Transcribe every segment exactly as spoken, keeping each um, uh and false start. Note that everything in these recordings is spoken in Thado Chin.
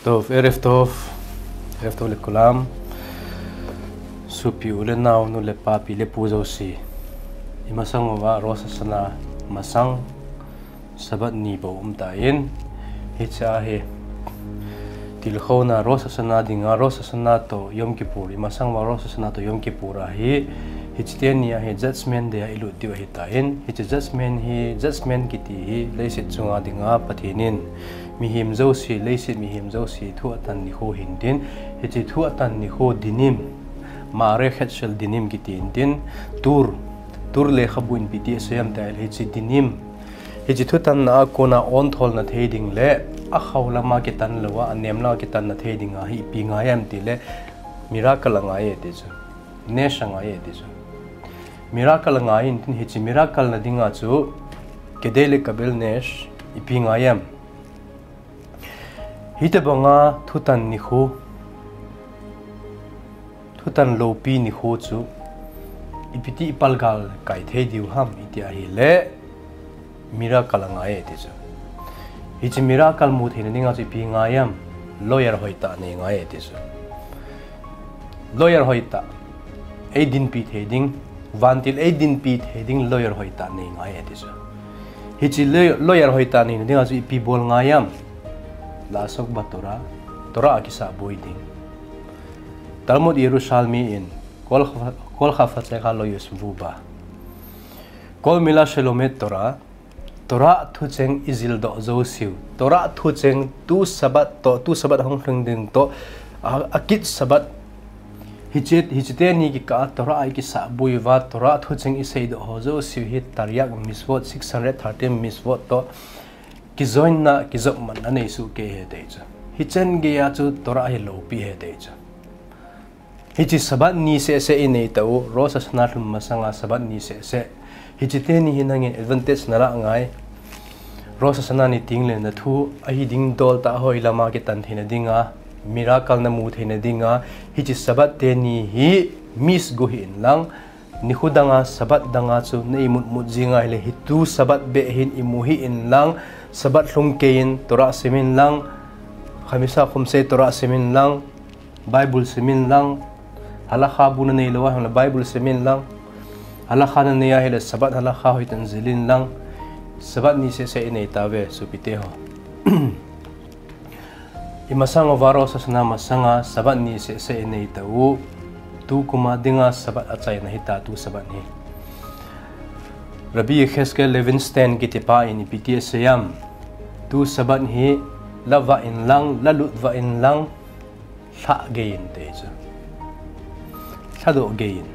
Tov, Erev Tov, Erev Tov le kulam. Sopi u le nao, nu le pa, pi le pu jouse. Imasang uva Rosh Hashanah masang Sabbath ni bou um tan. Hiche a hi tilkhouna Rosh Hashanah dinga, Rosh Hashanah toh Yom Kippur, imasang uva Rosh Hashanah toh Yom Kippur ahi. Hiche teni a hi Judgment Day a ilut diu ahitan. Hiche judgment hi, judgment kiti hi leiset chunga dinga Pathen in mihem jouse, leiset mihem jouse thu atan nikho hintin. Hiche thu atan nikho dinim, Ma'arechet shel dinim kiti intin. Tur, Tur lekhabu in ipi ti asei em itile, hiche dinim, hiche thutanna a kona ontholna thei ding le, akhao lama kitan louva, anem lama kitanna thei dinga hi ipi ngai em itile, miracle angai e ti chu. Nes angai e ti chu. Miracle angai intin, hiche miracle na dinga chu, kedei le kabel nes, ipi ngai em. Hitobanga thutan nikho, thutan loupi nikho chu, ipi ti ipalgal kai thei diu ham iti ahile, miracle angai e ti chu. Hiche miracle mu theina dinga chu ipi ngai em, lawyer hoitah nei ngai e ti chu. Lawyer hoitah, eidinpi thei ding, vantil eidinpi thei ding lawyer hoitah nei ngai e ti chu. Hiche lawyer, lawyer hoitah neina dinga chu ipi bol ngai em. La'asok baTorah, Torah a kisahboi ding. Talmud Yerushalmi in, כל, כל חפציך לא ישבו בה. כל מילה שלומד תורה, Torah thucheng ijildoh jouseu, Torah thucheng tu Sabbath toh, tu Sabbath hung lhung ding toh, a, akit Sabbath, hiche, hiche teni kikah a Torah a ikisahboi uva, Torah thucheng iseidoh ho jouseu hi Taryag mitzvot, six hundred thirteen mitzvot toh kijoinna, kijopmatna nei sohkei ahi ti chu. Hichen geiya chu Torah hi loupi ahi ti chu. Hiche Sabbath ni sehseh inei tauve, Rosh Hashanah lhun masanga Sabbath ni sehseh. Hiche teni hi nangin advantage nalah ngai. Rosh Hashanah ni tengle nathu ahi ding dol tah a hoilama kitan theina dinga, miracle namu theina dinga, hiche Sabbath teni hi miss go hih in lang, nikho danga, Sabbath danga chu na imut mut jing ahile, hitu Sabbath beh hin imu hih in lang, Sabbath lhung keiyin Torah sim in lang, חמשה חומשי תורה sim in lang, Bible sim in lang, halakha bu nanei lou ahile Bible sim in lang, halakha nanei ahile Sabbath halakha hoitah in jil in lang, Sabbath ni sehseh inei tauve, sopite ho. Imasang uva Rosh Hashanah masanga Sabbath ni sehseh inei tauve, tu kuma dinga Sabbath achaina hita tu Sabbath hi. Rabbi Yechezkel Levinstein kitipa in ipi ti asei em, tu Sabbath hi la vah in lang, la lut vah in lang, lhah gei in ti chu. Lhadoh gei in.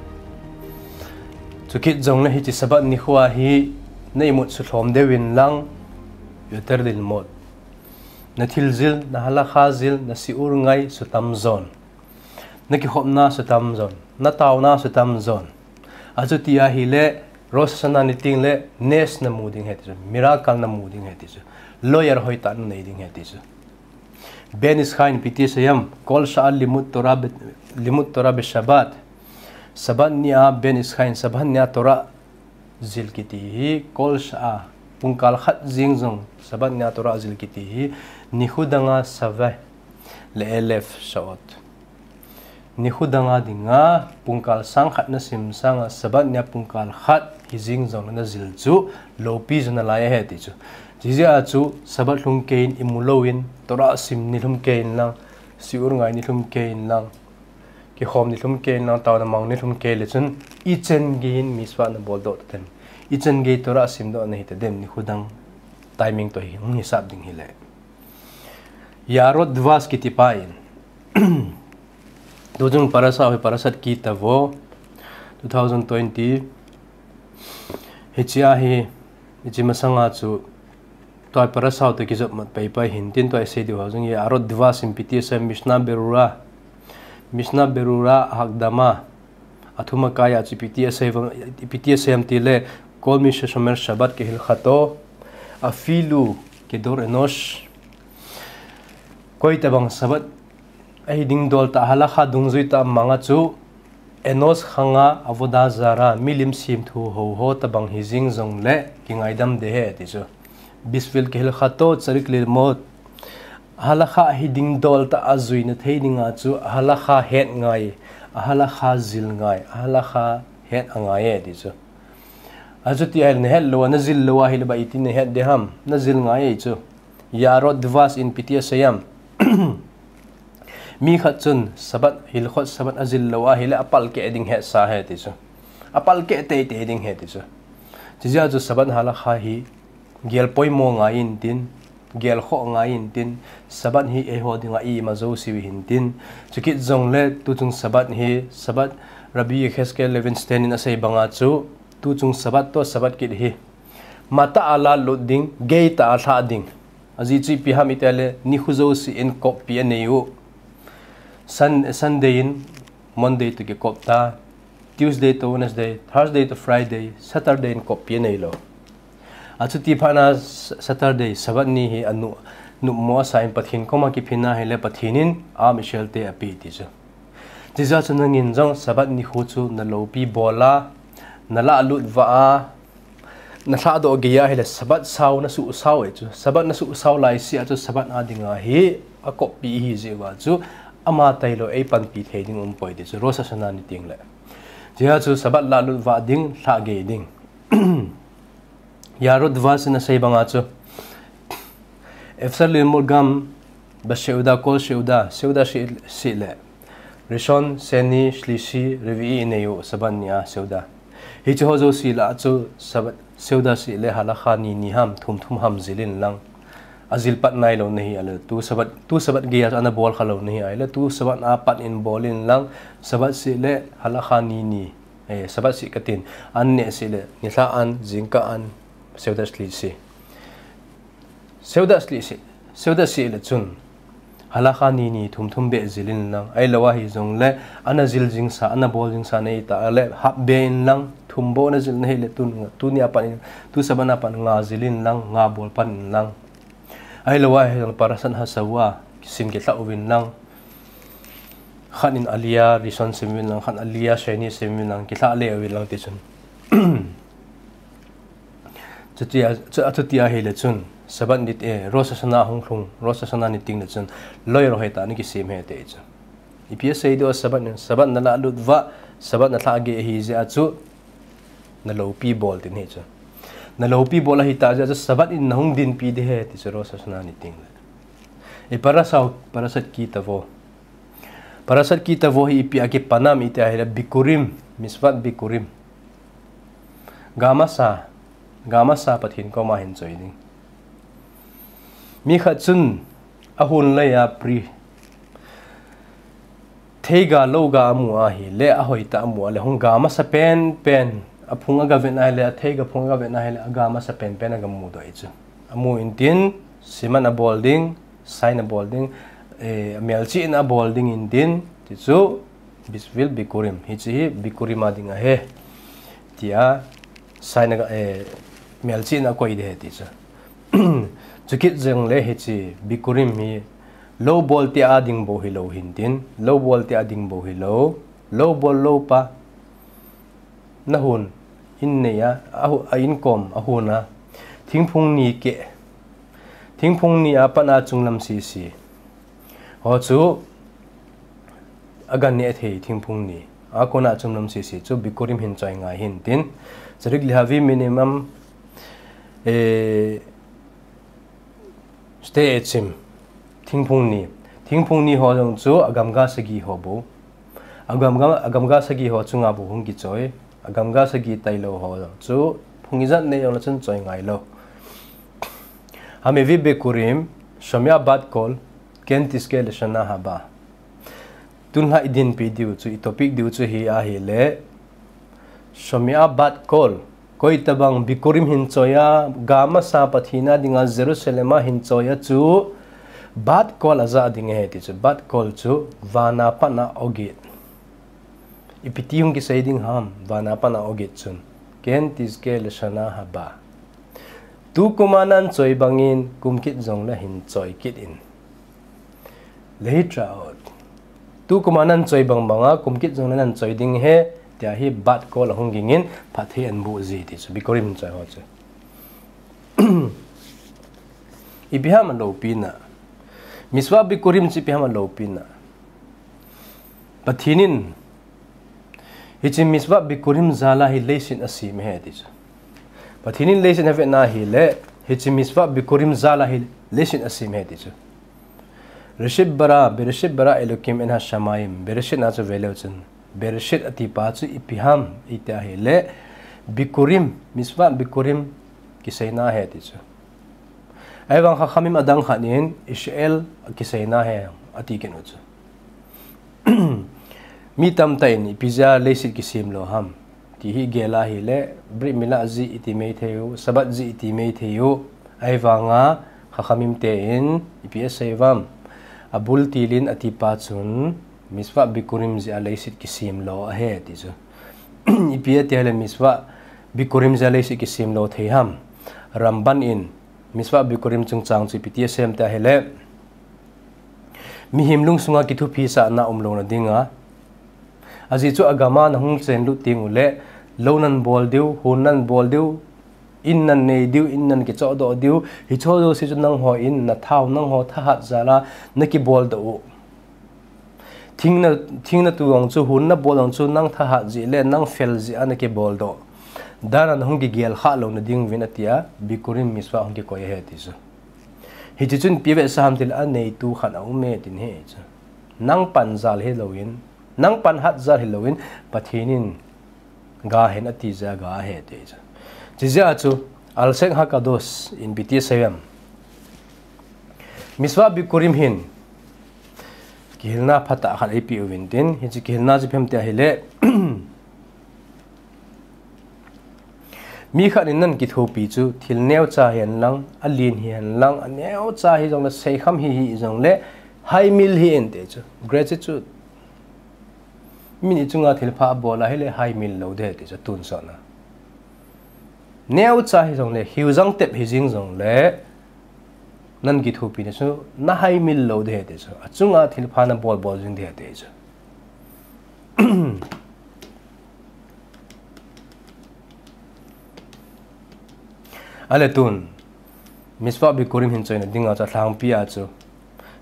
Chukit jongle hiche Sabbath nikho a hi na imut suthlom deu in lang, יותר ללמוד. Na thil jil, na halakha jil, na shiur ngai sutam jon. Na kikhopna sutam jon, na taona sutam jon. Achuti ahile, Rosh Hashanah ni tengle, nes namu ding ahi ti chu, miracle namu ding ahi ti chu, lawyer hoitah nanei ding ahi ti chu. Ben Ish Chai in ipi ti asei em, כל שעה לימוד תורה ב-, לימוד תורה בשבת. Sabbath nia Ben Ish Chai in, Sabbath nia Torah jil kiti hi, כל שעה, pungkal khat jeng jong Sabbath nia Torah jil kiti hi, nikho danga שווה לאלף שעות. Nikho danga dinga pungkal sang khat nasim sanga Sabbath nia pungkal khat hi jeng jongle najil chu loupi jo nalai ahi ti chu. Hijeh a chu Sabbath lhung keiyin imu louvin, Torah sim nilhum keiyin lang, shiur ngai nilhum keiyin lang, kikhom nilhum keiyin lang, taona mang nilhum kei le chun, ichan geiyin mitzvah nabol doh tadem, ichan gei Torah simdoh nahi tadem, nikho dang timing toh hi hung hisap ding hile. Yaarot Dvash kitipa in, tujong parasha hi Parashat Ki Tavo, two thousand twenty. Hiche a hi, hiche masanga chu, tua parasha toh kijopmat paipai hintin, tua isei diu ho jong hi, Yaarot Dvash in ipi ti asei em, Mishnah Berurah, Mishnah Berurah Hakdama, athum a kai a chu ipi ti asei em, ipi ti asei em itile, כל מי ששומר שבת כהלכתו, אפילו כדור אנוש. Koi tabang Sabbath ahi ding dol tah, halakha dungjui tah manga chu, אנוש khanga עבודה זרה, milim semthu ho ho tabang hi jeng jongle kingaidam ding ahi ti chu. בשביל כהלכתו צריך ללמוד. Halakha hi dingdol tah a juina thei dinga chu halakha het ngai, halakha jil ngai, halakha het angai e ti chu. Achuti ahile na het lou a, na jil lou ahile baitin na het ding ham, na jil ngai e chu. Yaarot Dvash in ipi ti asei em. Mi khat chun Sabbath, Hilchot Sabbath ajil lou ahile apalkeh ding hesa ahi ti chu. Apalkeh teitei ding ahi ti chu. Chujeh a chu Sabbath halakha hi gel poimo ngai intin, gel khoh ngai intin, Sabbath hi eiho dinga ima jouse u ahin tin. Chukit jongle tuchung Sabbath hi, Sabbath Rabbi Yechezkel Levinstein in asei banga chu, tuchung Sabbath toh Sabbath kit hi matah a lalut ding, geitah a lhah ding. Ajeh chu ipi ham itile, nikho jouse in koppi anei u. Sun-, Sunday in Monday toh kikop ta, Tuesday toh Wednesday, Thursday toh Friday, Saturday in koppi anei lou. Achuti phat na S-, Saturday, Sabbath ni hi anu-, nopmo asa in Pathen koma kiphin ahile Pathen in Am Israel te ape ti chu. Chujeh a chu nangin jong Sabbath nikho chu na loupi bol a, na lalut vah a, na lhahdoh gei ahile Sabbath sao na suhsao e chu. Sabbath na suhsao laisea chu Sabbath a dinga hi akoppi ihi jeh uva chu ama tailou eipanpi thei ding umpoi ti chu Rosh Hashanah ni tengle. Chujeh a chu Sabbath lalut vah ding, lhah gei ding. Yaarot Dvash in asei banga chu, אפשר ללמוד גם בסעודה, כל סעודה, סעודה ש-, שישי le ראשון, שני, שלישי, רביעי inei u Sabbath ni a סעודה. Hiche ho jouse lah a chu Sabbath, סעודה שישי le halakha ni ni ham, thum thum ham jil in lang. Ajil pat nailou nahi ahile, tu Sabbath, tu Sabbath gei a ana bol khalou nahi ahile, tu Sabbath a pat in bol in lang, Sabbath שישי le halakha ni ni. Eh, Sabbath שישי katin, an neh שישי le, nilhah an, jingkah an, סעודה שלישי. סעודה שלישי, סעודה שישי le chun halakha ni ni thum thum beh jil in lang, ahilou ahi jongle, ana jil jingsa, ana bol jingsa nei ta le, hap beh in lang, thum bou na jil nahi le, tun, tuni a pat in, tu Sabbath a pat nga jil in lang, nga bol pan in lang. Ahilou ahi jongle, פרשת השבוע, sim kilhah uvin lang. Khat in Aliyah Rishon sim uvin lang, khat Aliyah Sheni sim uvin lang, kilhah le uvin lang ti chun. Chuti a, chu, achuti ahile chun, Sabbath ni, eh, Rosh Hashanah hung lhung, Rosh Hashanah ni tengle chun, loi rohei tah a na kisem ahi ti chu. Ipi asei diu a Sabbath ni, Sabbath na lalut vah, Sabbath na lhah gei ahi jeh a chu, na loupi bol tin ahi chu. Na loupi bol ahi tah jeh a chu, Sabbath in na hung dinpi ding ahi ti chu Rosh Hashanah ni tengle. Eh, פרשת, פרשת כי תבוא. פרשת כי תבוא hi ipi a kipan ham iti ahile Bikurim, מצוות ביכורים. Ga masa, ga masa Pathen koma hin choi ding. Mi khat chun ahon lei a pri, theiga louga amu ahile, ahoi tah amu ahile, hung ga masa penpen, aphung aga vet ahile, atheiga phung aga vet ahile, aga masa penpen aga mudoh e chu. Amu intin, siman abol ding, sign abol ding, eh, melchihna abol ding intin, ti chu, בשביל ביכורים. Hiche hi Bikurim a ding ahi. Tia, sign aga, eh, melchihna akoi ding ahi ti chu. Chukit jongle hiche Bikurim hi, lou bol tia ding bou hilou hintin, lou bol tia ding bou hilou, lou bol lou pa, na hon, in nei a, a hu-, a inkom, a hon a, thingphung ni keh, thingphung ni a pat a chunglam sese. Ho chu, aga neh thei thingphung ni. A kona chunglam sese chu Bikurim hin choi ngai hintin. Tzadik lehaveh minimum, eh, שתי עצים, thingphung ni. Thingphung ni ho jong chu agamga sagi ho bou. Agamga, agamga sagi ho chunga bou hung kichoi. Agamga sagi tailou ho jong chu phung ijat nei jongle chun choi ngai lou. המביא ביכורים, שומע בת קול, כן תזכה לשנה הבאה. Tunlhah i dinpi diu chu, i topic diu chu hi ahile, שומע בת קול. Koi tabang Bikurim hin choi a, ga masa Pathen a dinga Jerusalem a hin choi a chu, בת קול aja ding ahi ti chu, בת קול chu, van a pat a aw git. Ipi ti hung kisei ding ham, van a pat a aw git chun. כן תזכה לשנה הבאה. Tukum a nan choi bangin, kum kit jongle hin choi kit in. להתראות. Tukum a nan choi bang banga, kum kit jongle nan choi ding ahi, tia hi בת קול ahung gingin, phatthei ahin boh ji ti chu, Bikurim choi ho chu. Ipi ham aloupina. Mitzvah Bikurim chu ipi ham alopi na. Pathen in hiche Mitzvah Bikurim jal a hi leiset asem ahi ti chu. Pathen in leiset avet na ahile, hiche Mitzvah Bikurim jal a hi leiset asem ahi ti chu. Reshit bara, Bereshit bara Elokim et hashamayim. Bereshit na chu veleu chun. Bereshit ati pa chu ipi ham iti ahile, Bikurim, Mitzvah Bikurim kiseina ahi ti chu. Ahivang Chachamim adang khat in Israel kiseina ahi ati kit u chu. Mi tamtah in ipi jeh a leiset kisem lou ham ti hi gel ahile, Brit Mila jih iti mai thei u, Sabbath jih iti mai thei u. Ahivanga Chachamim te in ipi asei uvem? Abul til in ati pa chun Mitzvah Bikurim jeh a leiset kisem lou ahi ti chu. Ipi ati ahile Mitzvah Bikurim jeh a leiset kisem lou thei ham? Ramban in Mitzvah Bikurim chungchang chu ipi ti asei em ti ahile, mihem lungsunga kithupisahna umlouna dinga, ajeh chu agam a nahung chenlut teng uleh, lou nabol diu, hon nabol diu, in nanei diu, in nakichohdoh diu, hicheho jouse chu nangho in nathao, nangho thahat jal a nakibol doh u. Thing na, thing natu jong chu, hon nabol jong chu nang thahat jeh le nang fel jeh a nakibol doh. Dan a nahung kigel khah louna ding uvin atia, Bikurim Mitzvah hung kikoi ahi ti chu. Hiti chun ipi vetsah ham tile aneitu khat aume tin ahi chu. Nang pan jal hilouvin, nang pan hat jal hilouvin, Pathen in ga hen ati jeh a ga ahi ti chu. Chujeh a chu, Al Shech HaKadosh in ipi ti asei em? Mitzvah Bikurim hin kihilna phatah khat eipeh uvin tin, hiche kihilna chu ipi ham ti ahile, mi khat in nakithopi chu thil neocha hihen lang, alen hihen lang, aneocha hijongle, seikham hi hijongle, haimil hih in ti chu. Gratitude. Min ichunga thilpha abol ahile haimil lou ding ahi ti chu, tonsot na. Neocha hijongle, hiu jang tep hijing jongle, nakithopina chu nahaimil lou ding ahi ti chu. Achunga thilpha nabol bol jing ding ahi ti chu. Ahile tun, Mitzvah Bikurim hin choina dinga chu alhangpi a chu,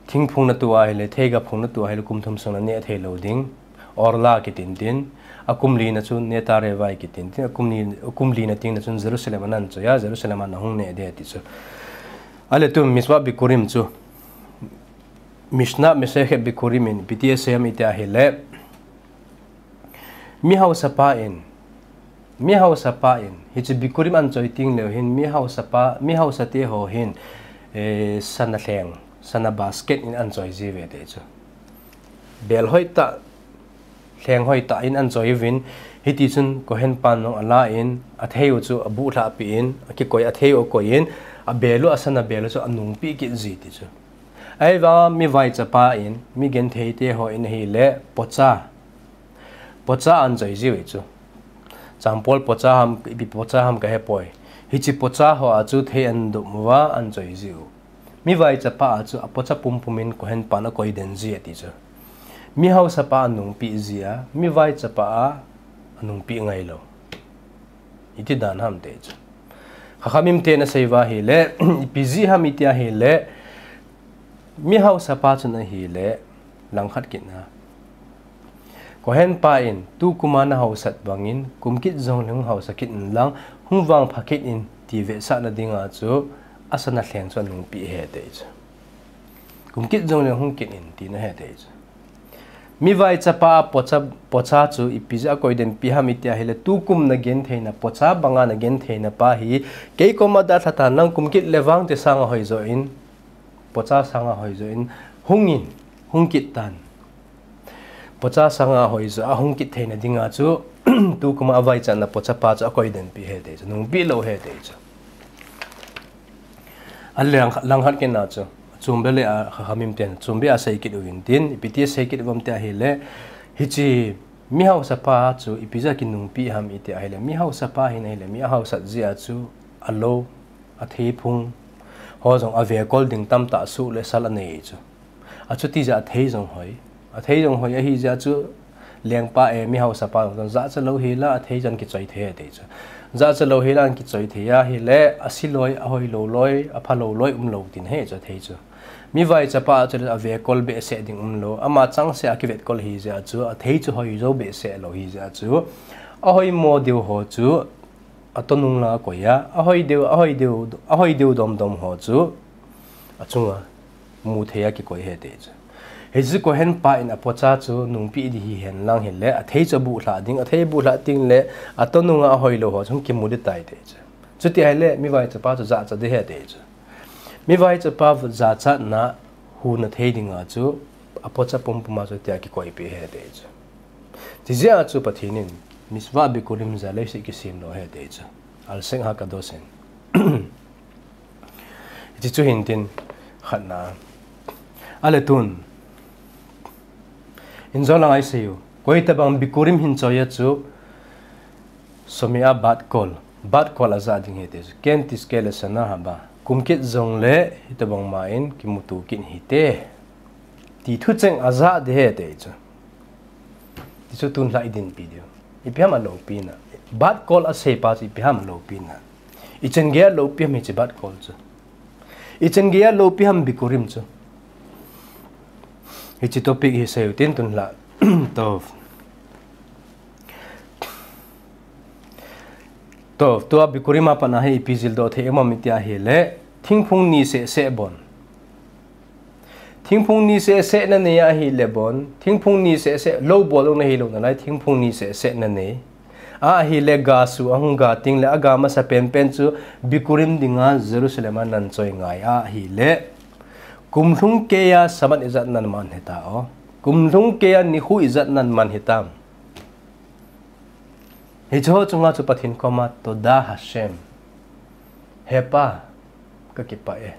thingphung natu ahile, theiga phung natu ahile, kum thum sung naneh thei lou ding. Orla kitin tin, akum lina chu Neta Revai kitin tin, akum li, akum lina teng na chun Jerusalem a nahung choi a, Jerusalem a nahung neh ding ahi ti chu. Ahile tun Mitzvah Bikurim chu, Mishnah Masechet Bikurim in ipi ti asei em iti ahile, mi haosapa in, mi haosapa in, hiche Bikurim ahin choi teng leu hin, mi haosapa, mi haosa teho hin, eh, sana lheng, sana basket in ahin choi jiuve ti chu. Bel hoitah, lheng hoitah in ahin choi uvin, hiti chun Kohen pan jong alan, athei u chu abuhlhah peh in, akikoi, athei u akoi in, abel u, asana bel u chu anungpeh kit ji ti chu. Ahivang mi vaichapa in, mi genthei teho in ahile, pocha. Pocha ahin choi jiu ahi chu. Changpol pocha ham, ipi pocha ham kahepoi. Hiche pocha ho a chu thei ahin dum uva ahin choi jiu. Mi vaichapa a chu apocha pumpum in Kohen pan akoi den ji ahi ti chu. Mi haosapa anungpeh ji a, mi vaichapa a anungpeh ngai lou. Iti dan ham ti chu. Chachamim ten asei uva ahile, ipi jeh ham iti ahile, mi haosapa chun ahile, langkhat kit na. Kohen pa in, tukum a nahaosat bangin, kum kit jongle hung haosa kit in lang, hung vangpha kit in, ti vetsahna dinga chu, asana lheng chu anungpeh ahi ti chu. Kum kit jongle hung kit in, tina ahi ti chu. Mi vaichapa a pocha, pocha chu ipi jeh a akoi den pi ham iti ahile, tukum nagenthei na, pocha banga nagenthei na pa hi, kei koma dalha tan lang, kum kit le vang ti sanga hoijo in, pocha sanga hoijo in, hung in, hung kit tan. Pocha sanga hoijo a hung kit theina dinga chu, tukum a avaichatna pocha pa chu akoi den pi ahi ti chu, nungpeh lou ahi ti chu. Alang, langkhat kit na chu, chombe le a Chachamim ten, chombe a sei kit uvin tin, ipi ti asei kit uvam ti ahile, hiche mi haosapa chu ipi jeh a kinungpeh ham iti ahile, mi haosapa hin ahile, mi ahaosat jeh a chu alou, atheiphung, ho jong avekol ding tamtah suh le sal anei chu. Achuti jeh a athei jong hoi. Athei jong hoi ahi jeh a chu lengpa e, mi haosapa jong chun jachat lou hel a athei chu ahin kichoi thei ahi ti chu. Jachat lou hel a ahin kichoi thei ahile, asiloi, ahoilou loi, aphalou loi umlou tin ahi chu athei chu. Mi vaichapa chu le avet kol behseh ding umlou. Ama changse a kivet kol ahi jeh a chu, athei chu hoi jou behseh lou ahi jeh a chu, ahoimo diu ho chu atonung la akoi a, ahoi diu, ahoi diu, ahoi diu domdom ho chu achunga mu thei a kikoi ahi ti chu. Hichu Kohen pa in apocha chu nungpeh ding hihen lang hile, athei chu abuhlhah ding, athei abuhlhah ding le, atonung a ahoilou ho chu hung kimu ding tai ti chu. Chuti ahile, mi vaichapa chu jachat ding ahi ti chu. Mi vaichapa jachatna huna thei dinga chu, apocha pumpum a chu tia kikoi peh ahi ti chu. Chijeh a chu Pathen in, Mishva Bikurim jeh a leiset kisem lou ahi ti chu. Al Sheng HaKadosh in. Hichu hin tin khatna. Ale tun. Injo lang a isei u. Koi tabang Bikurim hin choi a chu. Shomea bat kol. Bat kol aja ding ahi ti chu. Ken tizke lashana haba. Kum kit jongle hitobang ma in kimuto kit hite. Ti thucheng aja ding ahi ti chu. Ti chu tun lha idinpi diu. Ipi ham aloupina. Bat kol asei pa chu ipi ham aloupina. Ichan gei a loupi ham hiche bat kol chu. Ichan gei a loupi ham Bikurim chu. Hiche topic hi sei u tin tun lha. Tov. Tov, tua Bikurim a pat a hi ipi jildoh thei em ham iti ahile. Thingphung ni sehseh bon. Thingphung ni sehseh nanei ahile bon, thingphung ni sehseh lou bol lou nahi lou nalai, thingphung ni sehseh nanei. Ahile ga su ahung ga teng le aga masa penpen chu Bikurim dinga Jerusalem a nan choi ngai ahile. Kum lhung keiya Sabbath ijat nan man hita o. Kum lhung keiya nikho ijat nan man hitam. Hiche ho chunga chu Pathen koma Toda Hashem. He Pa, kakipah e.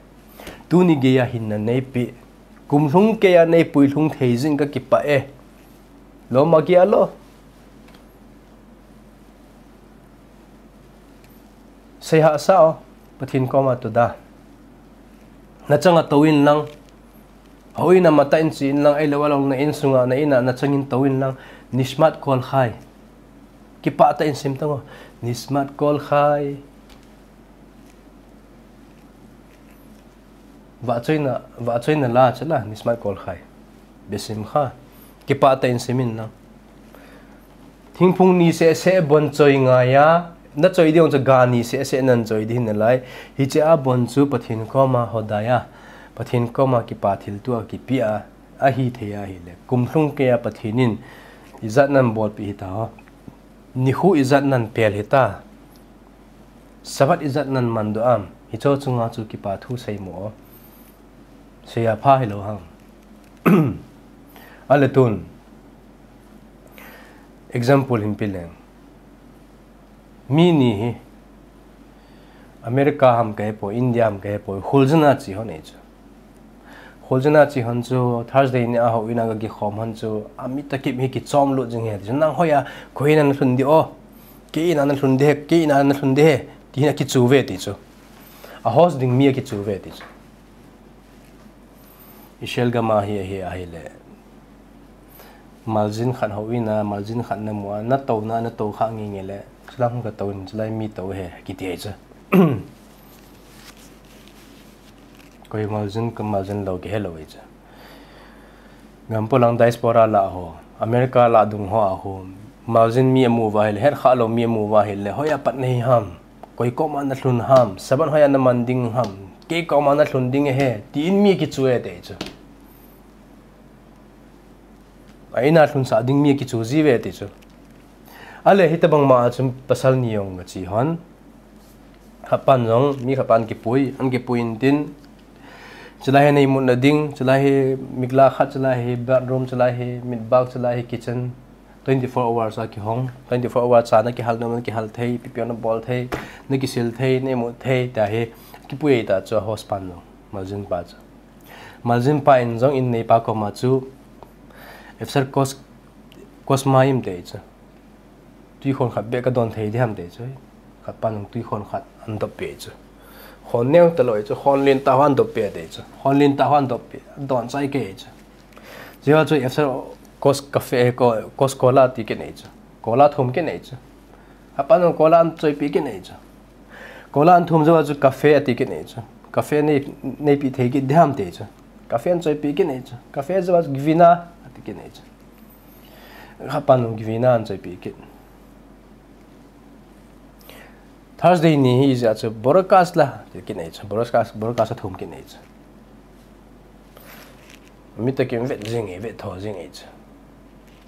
Tuni geiya hinna neipeh. Kum lhung keiya neipui lhung thei jeh in kakipah e. Lom a geiya lo. Sei hahsa o, Pathen koma Toda. Nachanga tou in lang. Houin a matah in che in lang, ahilou alou na insunga, na in a, nachangin tou in lang. Nishmat kol chai. Kipah tah in sim tang o. Nishmat kol chai. Vahchoina, vahchoina la chu la, Nishmat kol chai. Besimcha. Kipah tah in sim in lang. Thingphung ni sehseh bon choi ngaiya, nachoi ding chu ga ni sehseh nan choi ding nalai. Hiche a bon chu Pathen koma Hodaya. Pathen koma kipa thilto a kipea, ahithei ahile. Kum lhung keiya Pathen in, ijat nan bolpeh hita o. Nikho ijat nan pel hita. Sabbath ijat nan mandoh am. Hiche chunga chu kipa thu seimo. Seiya pha hilou ham. Ale tun. Example hin pe leng. Mi ni hi. America ham kahe poi, India ham kahe poi. Kholjin a che hon e chu. Kholjin a che hon chu, Thursday ni a houin a ga kikhom hon chu, ami takip hi kichom lut jing e ti chu. Nang hoiya, koi in a nalhun ding o. Kei in a nalhun ding e, kei in a nalhun ding e. Ti hin akichu ve ti chu. A host ding mi akichu ve ti chu. Israel gam a hi, hi, ahile. Maljin khat houin a, maljin khat namu a, natou na, natou kha nge nge le. Chulai hung katou in, chulai mi tou e, kiti e chu. Koi maljin, koi maljin lou kihe lou e chu. Gam polang diaspora lah ho, America lah dung ho a ho, maljin mi amu uva ahile, het kha lou mi amu uva ahile, hoiya pat nahi ham, koi koma nalhun ham, Sabbath hoiya naman ding ham, kei koma nalhun ding ahi, ti in mi kichu e ti chu. A in a lhunsah ding mi kichu ji ve ti chu. Ale hitobang ma a chun pasal ni jong ga che hon. Khat pan jong, mi khat pan kipui, an kipui in tin. Chulai hi neimutna ding, chulai hi mikla khat, chulai hi bathroom, chulai hi mitbak, chulai hi kitchen. Twenty four hours a kihong, twenty four hours a na kihal nom, na kihal thei, ipi ipi na bol thei, na kisil thei, neimut thei, tia hi kipui e ta chu a host pan jong, maljin pa chu. Maljin pa in jong in neipa koma chu, Efser kos, kos ma im ti chu. Tui khon khat beh ka don thei diham ti chu. Khat pan jong tui khon khat an dop pe chu. Khon neo talou chu, khon lentah ho an dop pe ti chu. Khon lentah ho an dop pe, don chai kei chu. Chua chu Efser kos cafe, ko, kos cola ti kit nei chu. Cola thum kit nei chu. Khat pan jong cola an choipi kit nei chu. Cola an thum jou a chu cafe ati kit nei chu. Cafe nei, neipi thei kit diham ti chu. Cafe ahin choipeh kit ahi chu. Cafe jouva chu gvina ati kit ahi chu. Khatpa nung gvina ahin choipeh kit. Thursday ni hi jeh a chu broadcast la ati kit ahi chu. Broadcast, broadcast athum kit ahi chu. Mi takin vet jing e, vet tho jing ahi chu.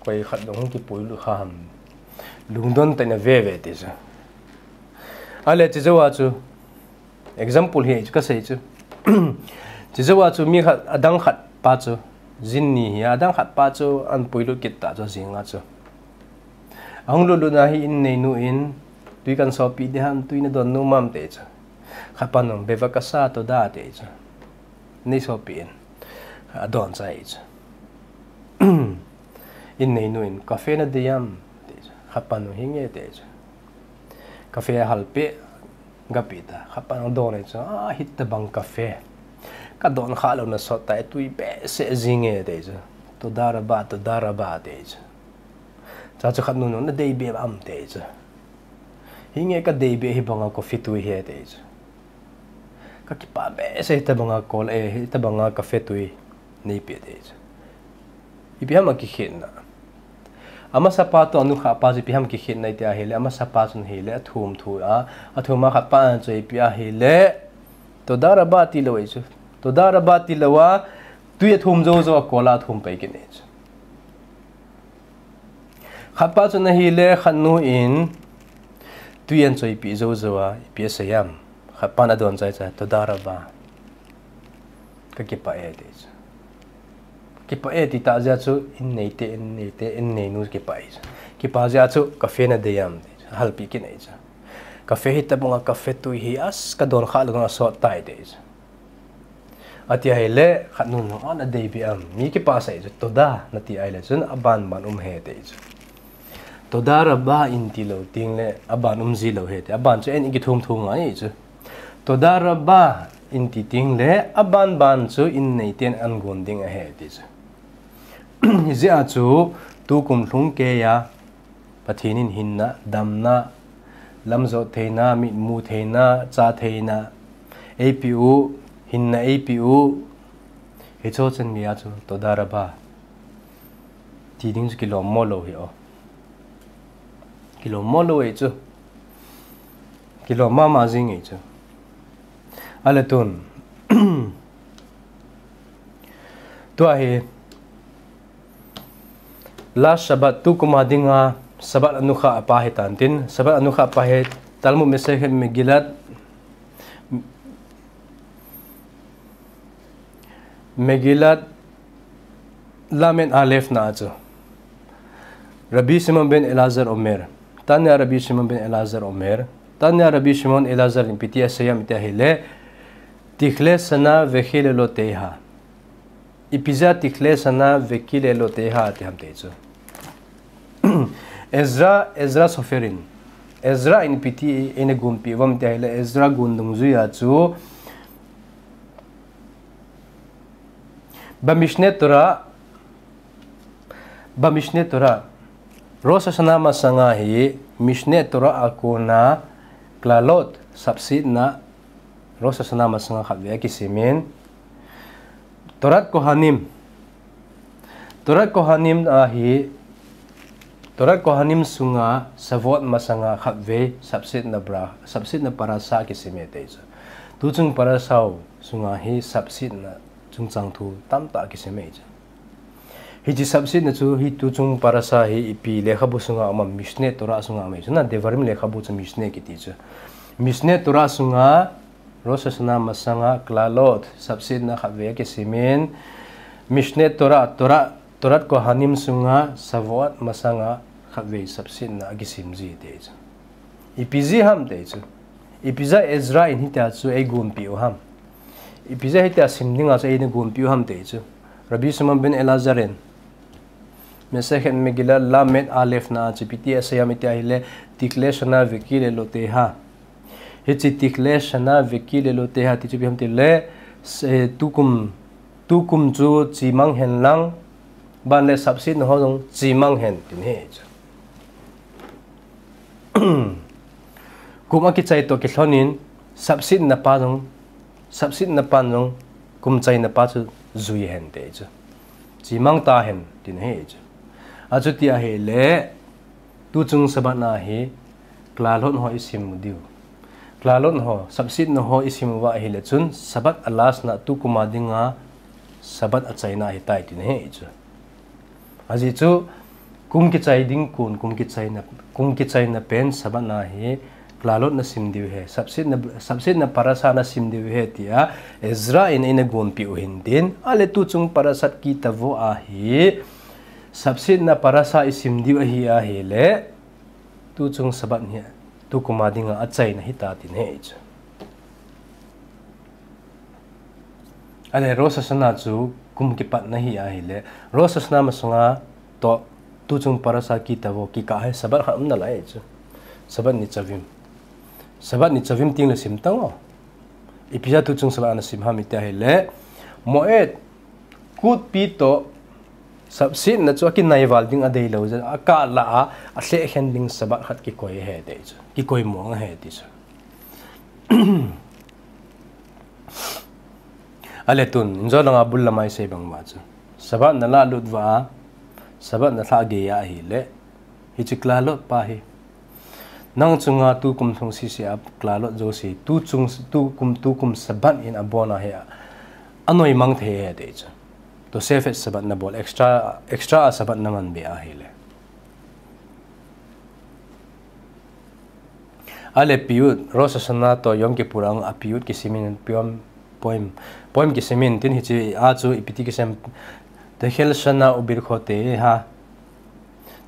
Koi khat dong hung kipuilut kha ham. Lungdon tah in ave ve ti chu. Ale chujouva chu example hi chu kasei chu. Chujouva chu mi khat adang khat pa chu. Jin ni hi adang khat pa chu ahin puilut kit ta chu jinga chu. Ahung lutlut na hi in neinu in tui kahin sopi ding ham, tui nadon nom am ti chu. Khatpa nung bevakasa toda ti chu. Nei sopi in. Adon chai chu. In neinu in cafe nadei am ti chu. Khatpa nung hinge ti chu. Cafe ahal peh, gapeh ta. Khatpa nung adon ahi chu. Ah, hitobang cafe. Kadon khah lou nasot tai, tui behseh jing e ti chu. Toda rabah, toda rabah ti chu. Chua chu khatnu nung nadei beh am ti chu. Hinge kadei beh hibanga coffee tui hi ti chu. Kakipah behseh hitobanga kol e, hitobanga cafe tui neipeh ti chu. Ipi ham akikhenna. Amasa pa toh anukhah pa chu ipi ham kikhenna iti ahile, amasa pa chun ahile, athum thu a, athum a khatpa ahin choipeh ahile, toda rabah tilou ahi chu. Toda rabah tilouva, tui athum jou jou a kol a athum pai kit ahi chu. Khatpa chun ahile khatnu in tui ahin choipeh jou jouva, ipi asei am. Khatpan adon chai chai, toda rabah. Kakipah e ti chu. Kipah e ti tah jeh a chu in neite, in neite, in neinu kipah e chu. Kipah jeh a chu cafe nadei am ti chu. Ahal peh kit ahi chu. Cafe hitobanga cafe tui hi as kadon khah lou nasot tai ti chu. Ati ahile, khatnu nung a nadei beh am. Mi kipah sah chu toda nati ahile chun aban ban um ahi ti chu. Toda rabah in tilou tengle aban um ji lou ahi ti. Aban chu eini kithum thu ngai chu. Toda rabah in ti tengle aban ban chu in neiten ahin gon ding ahi ti chu. Hijeh a chu tukum lhung keiya Pathen in hinna, damna, lamjot theina, mitmu theina, cha theina eipeh u, hinna eipeh u. Hicho chan geiya chu toda rabah ti ding chu kilom mo lou ahi o. Kilom mo lou ahi chu. Kilom mama jing ahi chu. Ale tun. Tua hi last Sabbath, tukum a dinga Sabbath anukhah pa hitan tin, Sabbath anukhah pa hi Talmud Masechet Megillat, Megillat Lamed Aleph na a chu. Rabbi Shimon ben Elazar omer. Tanya Rabbi Shimon ben Elazar omer. Tanya Rabbi Shimon Elazar in ipi ti asei am iti ahile, tikhle shana vekileloteiha. Ipi jeh a tikhle shana vekileloteiha ati ham ti chu. Ezra, Ezra Sofer in. Ezra in ipi ti eina gonpeh uvam iti ahile, Ezra gon dungjuiya chu. Ba Mishneh Torah, ba Mishneh Torah. Rosh Hashanah masanga hi Mishneh Torah a kona klalot sapsetna Rosh Hashanah masanga khatvei akisimin. Torat Kohanim. Torat Kohanim a hi Torat Kohanim sunga Shavuot masanga khatvei sapsetna bra, sapsetna parasha kisim e ti chu. Tuchung parasha u sunga hi sapsetna chungchang thu tamtah kisim e chu. Hiche sapsetna chu hi tuchung parasha hi ipi lekhabu sunga um am, Mishneh Torah sunga um e chu na, Devarim lekhabu chu Mishneh kiti chu. Mishneh Torah sunga Rosh Hashanah masanga klalot sapsetna khatvei akisimin, Mishneh Torah, Torah Torat Kohanim sunga Shavuot masanga khatvei sapsetna akisim ji ti chu. Ipi jeh ham ti chu. Ipi jeh a Ezra in hitia chu eigonpeh u ham. Ipi jeh a hitia sim dinga chu eina gonpeh u ham ti chu. Rabbi Shimon ben Elazar in Masechet Megillat Lamed Aleph na a chu ipi ti asei ham iti ahile, tikhle shana vekileloteiha. Hiche tikhle shana vekileloteiha ti chu ipi ham tile, se, tukum, tukum chu chemang hen lang, ban le sapsetna ho jong chemang hen tin ahi chu. Kum akichai toh kilhonin sapsetna pa jong, sapsetna pan jong kum chaina pa chu jui hen ti chu. Chimang ta hen, tina hi chu. Achuti ahile, tuchung Sabbath na hi, klalhot ho isim diu. Klalhot ho, sapsetna ho isim uva ahile chun, Sabbath a last na tukum a dinga, Sabbath achaina ahitai tina hi chu. Ajeh chu, kum kichai ding kon, kum kichaina, kum kichaina pen Sabbath na hi, klalhot na sim diu ahi, sapsetna, sapsetna parasha na sim diu ahi tia, Ezra in eina gonpeh u hintin, ale tuchung Parashat Kitavo a hi, sapsetna parasha isim diu ahi ahile, tuchung Sabbath hi, tukum a dinga achaina ahita tina hi chu. Ale Rosh Hashanah chu kum kipatna ahi ahile, Rosh Hashanah masunga toh tuchung Parashat Kitavo kikah hi Sabbath khat um nalai chu. Sabbath Nitzavim. Sabbath Nitzavim tin le sim tang o. Ipi jeh a tuchung Sabbath ana sim ham iti ahile, Moed, kutpi toh, sapsetna chu akinai val ding adeilou jeh a, akah lah a, alheh khen ding Sabbath khat kikoi ahi ti chu. Kikoi mong ahi ti chu. Ale tun, injo langa bul lama isei bang uva chu. Sabbath na lahlut uva, Sabbath na lhah gei ahile, hiche klalhot pa hi. Nang chunga tukum thong sese a klalhot jouse, tuchung, tukum, tukum Sabbath in abon ahi a. Anoi mang thei ahi ti chu. Tosefet Sabbath na bol, extra, extra a Sabbath na man be ahile. Ale piyut, Rosh Hashanah toh Yom Kippur a piyut kisimin poem, poem, poem kisimin tin hiche a chu ipi ti kisem, Tehel Shana Ubirchoteha.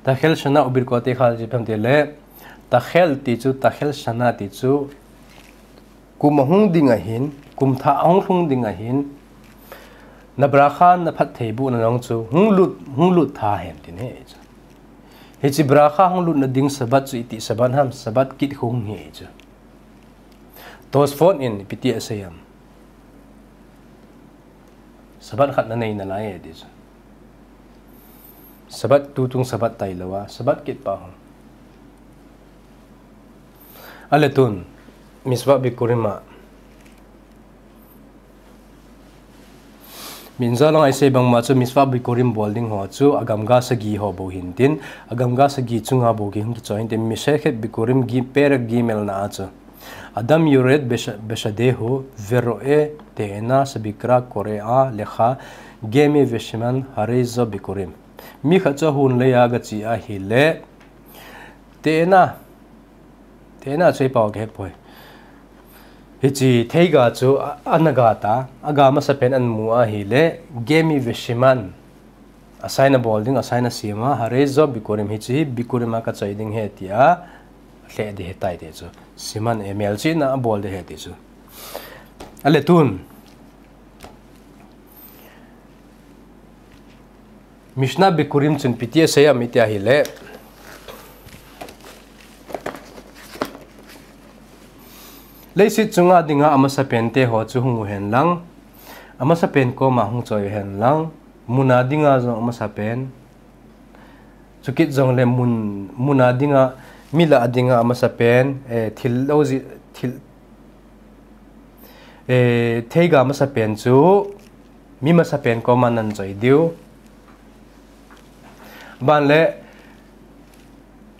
Tehel Shana Ubirchoteha ti pem ti le, Tehel ti chu, Tehel Shana ti chu, kum ahung ding ahin, kum thah ahung lhung ding ahin, na bracha na phattheibohna jong chu, hung lut, hung lut tha hen tin hi chu. Hiche bracha hung lutna ding Sabbath chu iti Sabbath ham, Sabbath kit hung hi chu. Tosfot in ipi ti asei ham. Sabbath khat na nei nalai e ti chu. Sabbath tuchung Sabbath tailou a, Sabbath kit pa ho. Ale tun, Mitzvah Bikurim a. Injo langa isei bang uva chu Mitzvah Bikurim bol ding ho chu, agamga sagi ho bou hintin, agamga sagi chunga bou kihung kichoi hintin, Masechet Bikurim gi-, Perek Gimel na a chu. Adam yored besh-, beshadehu vero'e te'ena shebikra kore'a lecha gemi vesiman harei zo bikurim. Mi khat chu ahun lei a gache ahile, te'ena, te'ena chu ipi ham kahe poi. Hiche theiga chu a, ana ga ta, aga masa pen ana mu ahile, gemi vesiman. Asai na bol ding, asai na sima, harei zo bikurim hiche hi, bikurim a kachoi ding ahi tia, lheh ding ahitai ti chu. Siman e melchihna abol ding ahi ti chu. Ale tun. Mishnah Bikurim chun ipi ti asei ham iti ahile. Leiset chunga dinga amasa pen te ho chu hung u hen lang. Amasa pen koma hung choi u hen lang. Mun a dinga jong amasa pen. Chukit jongle mun, mun a dinga, mi lah a dinga amasa pen, eh, thil lou ji, thil, eh, theiga masa pen chu, mi masa pen koma nan choi diu. Ban le,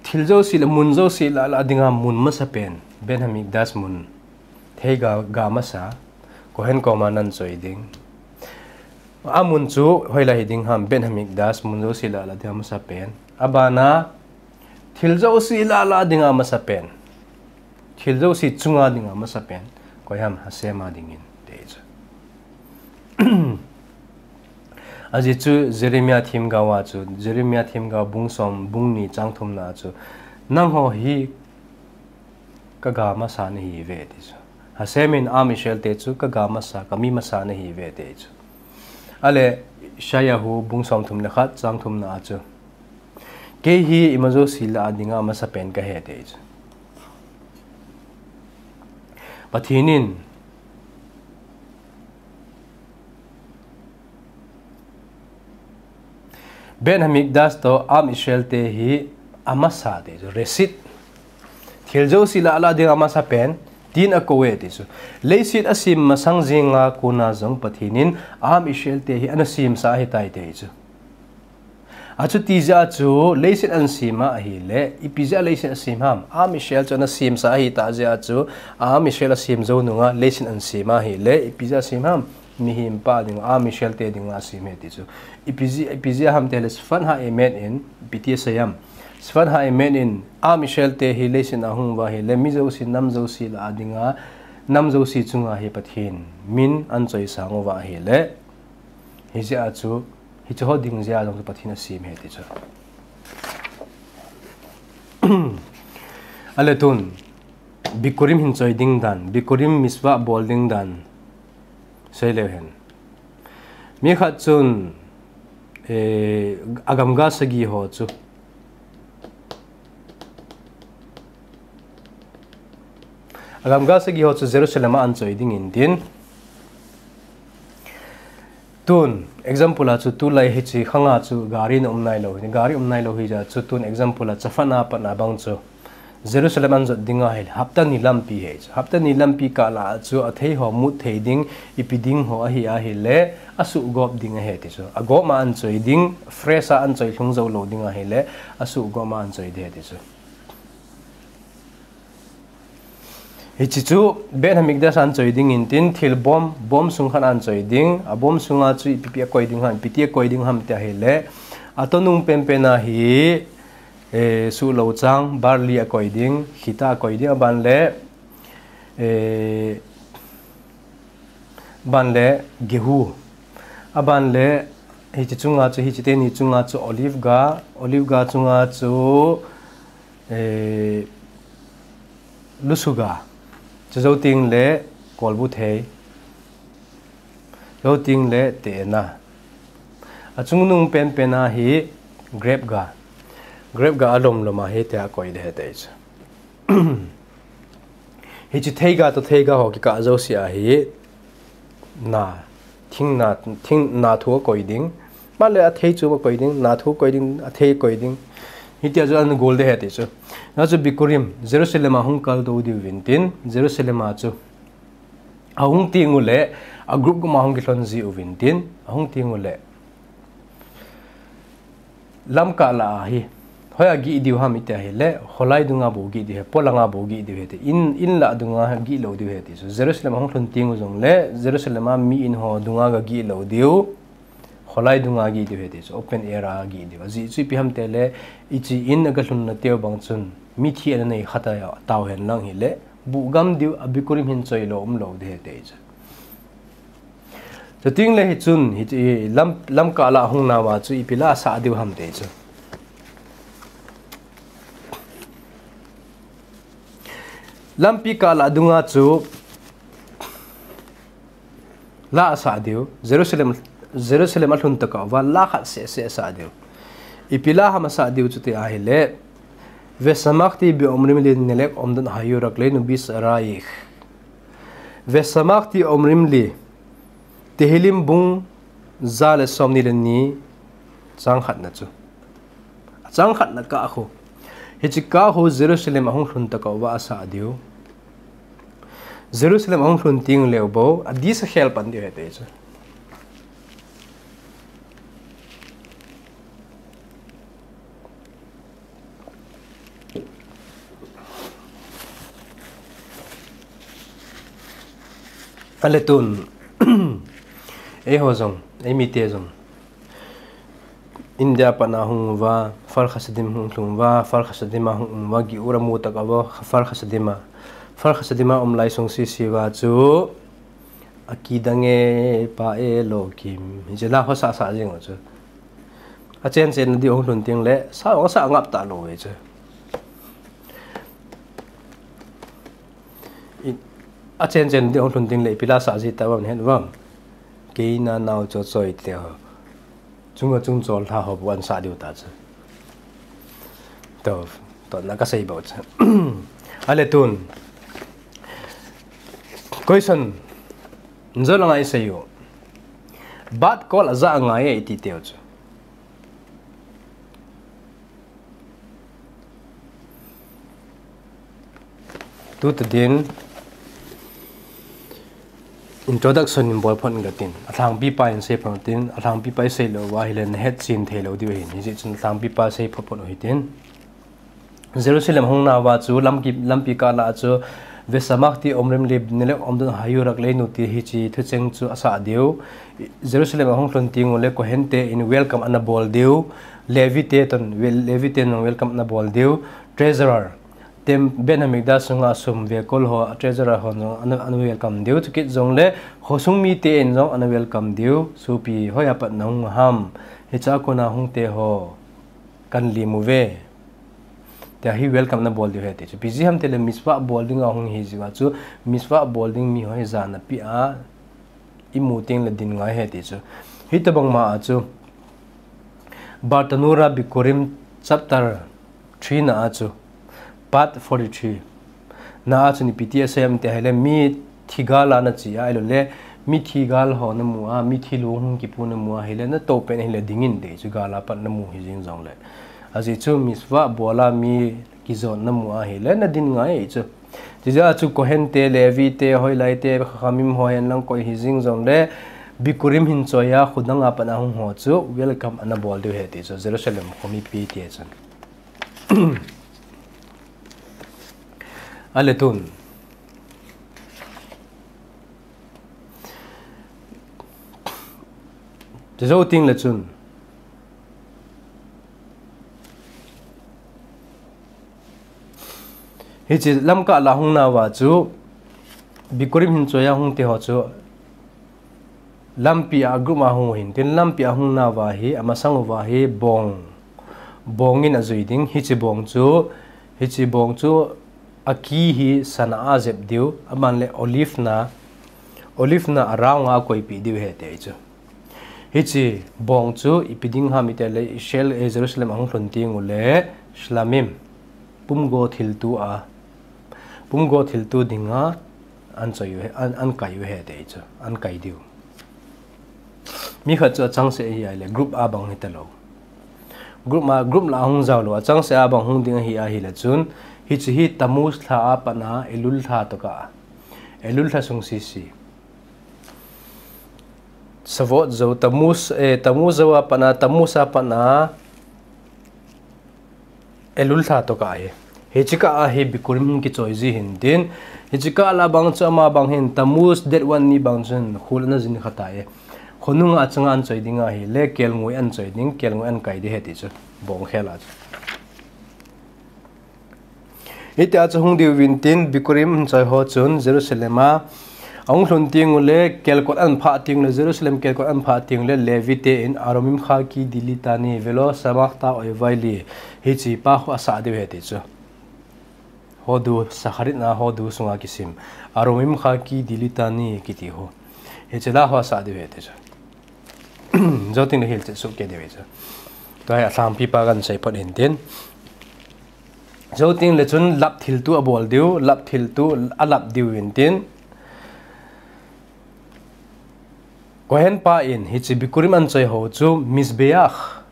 thil jouse le mun jouse lah lah a dinga mun masa pen, Beit Hamikdash mun, theiga, ga masa, Kohen koma nan choi ding. Amun chu hoilai hi ding ham, Beit Hamikdash, mun jouse lah lah dinga masa pen. Abana, thil jouse lah lah dinga masa pen. Thil jouse chunga dinga masa pen. Koi ham, Hashem a dingin, ti chu. Ajeh chu Jeremiah themgao a chu, Jeremiah themgao bung som, bung ni chang thumna chu. Nangho hi kaga masa nahiuve ti chu. Hashem in Am Israel te chu kaga masa, kami masa nahiuve ti chu. Ale Yeshayahu bung som thum le khat chang thumna a chu. Kei hi ima jouse lah a dinga masa pen kahi ti chu. Pathen in Beit Hamikdash toh Am Israel te hi amasa ti chu, Reshit. Thil jouse lah lah dinga masa pen, Tin akou e ti chu. Leiset asem masang jenga kona jong Pathen in Am Israel te hi ana semsa ahitai ti chu. Achuti jeh a chu leiset ana sem ahile, ipi jeh a leiset asem ham? Am Israel chu ana semsa ahitah jeh a chu, Am Israel asem jou nunga leiset ana sem ahile, ipi jeh a asem ham? Mihem pa ding, Am Israel te dinga asem ahi ti chu. Ipi jeh, ipi jeh ham tile, Sfat Ha'emet in, ipi ti asei ham? Sfat Ha'emet in, Am Israel te hi leiset a ahung uva ahile, mi jouse, nam jouse lah a dinga, nam jouse chunga hi Pathen min ana choisang uva ahile, hijeh a chu, hiche ho ding jeh a jong chu Pathen asem ahi ti chu. Ale tun, Bikurim hin choi ding dan, Bikurim mitzvah bol ding dan, sei leu hen. Mi khat chun, eh, agamga sagi ho chu. Agamga sagi ho chu Jerusalem a ana choi ding in tin. Tun, example a chu tulai hiche khanga chu gari ana um nailou, gari um nailou hijeh a chu tun example a Safat a pat a bang chu Jerusalem ana jot ding ahile, hapta ni lampi ahi chu. Hapta ni lampi kah lah a chu athei ho mut thei ding, ipi ding ho ahi ahile, asuhgop ding ahi ti chu. Agop ma ana choi ding, fresh a ana choi lhung jou lou ding ahile, asuhgop ma ana choi ding ahi ti chu. Hiche chu Beit Hamikdash a ana choi ding in tin, thil bom, bom sung khat a ana choi ding, abom sunga chu ipi pi akoi ding ham, ipi ti akoi ding ham ti ahile, atonung penpen a hi, eh, suhlou chang, barley akoi ding, khita akoi ding, aban le, eh, aban le gehu, aban le hiche chunga chu, hiche teni chunga chu olive ga, olive ga chunga chu, eh, lusuga, chu jou teng le kolbu thei, jou teng le teena. Achungnung penpen a hi grape ga, grape ga alom lom a hitia akoi ding ahi ti chu. Hiche theiga toh theiga ho kikah jouse a hi na, thing na, thing na thu akoi ding. Aban le athei chu akoi ding, na thu akoi ding, athei akoi ding. Hitia chu ana gol ding ahi ti chu. Hijeh a chu Bikurim, Jerusalem a hung kaltou diu vin tin, Jerusalem a chu ahung teng ule, a group group a hung kilhon ji uvin tin, ahung teng ule. Lamkah lah a hi, hoiya gih diu ham iti ahile, kholai dunga bou gih diu ahi, polanga bou gih diu ahi ti, in, in lah dunga gih lou diu ahi ti. So Jerusalem ahung lhun teng u jongle, Jerusalem a mi in ho dunga ga gih lou diu, kholai dunga gih diu ahi ti. So open air a gih diu. Ajeh chu ipi ham tile, hiche in a ga lhun na teu bang chun, mithi ana nei khat a tao hen lang hile, buh gam diu, a Bikurim hin choi lou um lou diu ahi ti chu. Chuteng le hichun, hiche lam, lamkah lah hung nauva chu ipi lah asah diu ham ti chu. Lampi kah lah dunga chu lah asah diu, Jerusalem, Jerusalem alhun tokah uva lah khat seh seh asah diu. Ipi lah ham asah diu chuti ahile, Vesamachti beomrim li nelek omdot hayu rakleinu bisaraich. Vesamachti omrim li, Tehillim bung ja le somni le ni, chang khatna chu. Chang khatna kah khu. Hiche kah khu Jerusalem ahung lhun tokah uva asah diu. Jerusalem ahung lhun teng leu bou, adih sa khel pan diu ahi ti chu. Ale tun, eiho jong, eimite jong, India pat a hung uva, Kfar Chassidim hung lhung uva, Kfar Chassidim a hung um uva, Giura mu tokah uva, Kfar Chassidim a, Kfar Chassidim a um lai sung sese uva chu, Akidang e pa Elohim. Hiche lah ho sah sah jing u chu. Achen chen na diu hung lhun teng le, sah hung sah ngap talou ve chu. I, achen chen na diu hung lhun teng le, ipi lah sah ji tauvam het uvam. Keima nao cho choi te ho. Chunga chung chol lha ho bou ana sah diu ta chu. To, to na kasei bou chu. Ale tun. Question. Njo langa isei u. Bat kol aja angai e iti teu chu. Tuta din, Introduction in bol phot inge tin. Alhangpi pa in sei phot tin, alhangpi pa in sei lou uva ahile nahet chen thei lou diu ahin. Hijeh chun alhangpi pa sei phot phot u hitin. Jerusalem ahung nauva chu lampi, lampi kah lah a chu Vesamachti omrim libnei le'omdon hayu raglenu ti hiche thucheng chu asah diu. Jerusalem ahung lhun teng uleh Kohen te in welcome ana bol diu. Levi te toh, Levi ten welcome ana bol diu. Treasurer, tem, Beit Hamikdash sunga sum vekol ho, treasurer hon jong ana, ana welcome diu. Chukit jongleh khosung mite in jong ana welcome diu. Sopi, hoiya pat nahung ham? Hichea kona hung te ho, kan lim uve, tia hi welcome ana bol diu ahi ti chu. Ipi jeh ham tileh mitzvah bol dinga hung ahi jeh a chu, mitzvah bol ding mi ho hi jan apeh a imu tengleh din ngai ahi ti chu. Hitobang ma a chu Bartanura Bikurim chapter three na a chu, part forty-three na a chun ipi ti asei em tia ahileh, mi thigal a nache a, ahilouleh mi thigal ho namu a, mithi long hung kipu namu a ahileh, natou pen ahileh dingin ti chu, gal a pat namu hijing jongleh. Ajeh chu mitzvah bol a mi kijot namu a ahileh nadin ngai ahi chu. Chujeh a chu Kohen te, Levi te, hoilai te, Chachamim ho henlang koi hijing jongleh, Bikurim hin choi a, khudang a pat a hung ho chu welcome ana bol diu ahi ti chu, Jerusalem khomipi te chun. Ahileh tun, chujou tengleh chun, hiche lamkah lah a hung nauva chu, Bikurim hin choi a hung te ho chu, lampi a group a hung u ahin, tin lampi a hung nauva hi, amasang uva hi bong, bong in ajui ding. Hiche bong chu, hiche bong chu aki hi sana a ajep diu, aban leh olive na, olive na a round a akoipeh diu ahi ti chu. Hiche bong chu ipi ding ham itileh, Israel, eh, Jerusalem ahung lhun teng uleh shlamim, pumgo thilto a, pumgo thilto dinga an choi u ahi, an, an kai u ahi ti chu, an kai diu. Mi khat chu achangseh ahi ahileh group a bang hitalou. Group a, group lah a hung jaolou, achangseh a bang hung ding ahi ahileh chun, hiche hi Tammuz lha a pat a Elul lha tokah, Elul lha sung sese. Shavuot jou, Tammuz, eh, Tammuz jou a pat a, Tammuz a pat a Elul lha tokah ahi. Hiche kah a hi Bikurim hung kichoi ji ahin tin. Hiche kah lah a bang chu ama bang hin Tammuz date one ni bang chun khul ana jin kha tai. Khonung a changa an choi ding ahileh, kelngoi an choi ding, kelngoi an kai ding ahi ti chu. Bong khel a chu. Hitia chu hung diu vin tin, Bikurim choi ho chun Jerusalem a ahung lhun teng uleh, kelkot an phah teng uleh, Jerusalem kelkot an phah teng uleh, Levi te in Aromim chaki dilitani velo samachta oivai li, hiche pa ho asah diu ahi ti chu. Hodu, Shacharit na hodu sunga kisim, Aromim chaki dilitani kiti ho, hiche la ho asah diu ahi ti chu. Jou tengleh hilchet soh kei diu ahi chu. Tua hi alhangpi pa kan sei phot in tin. Jou tengleh chun lap thilto abol diu, lap thilto alap diu vin tin. Kohen pa in hiche Bikurim an choi ho chu Mizbeach,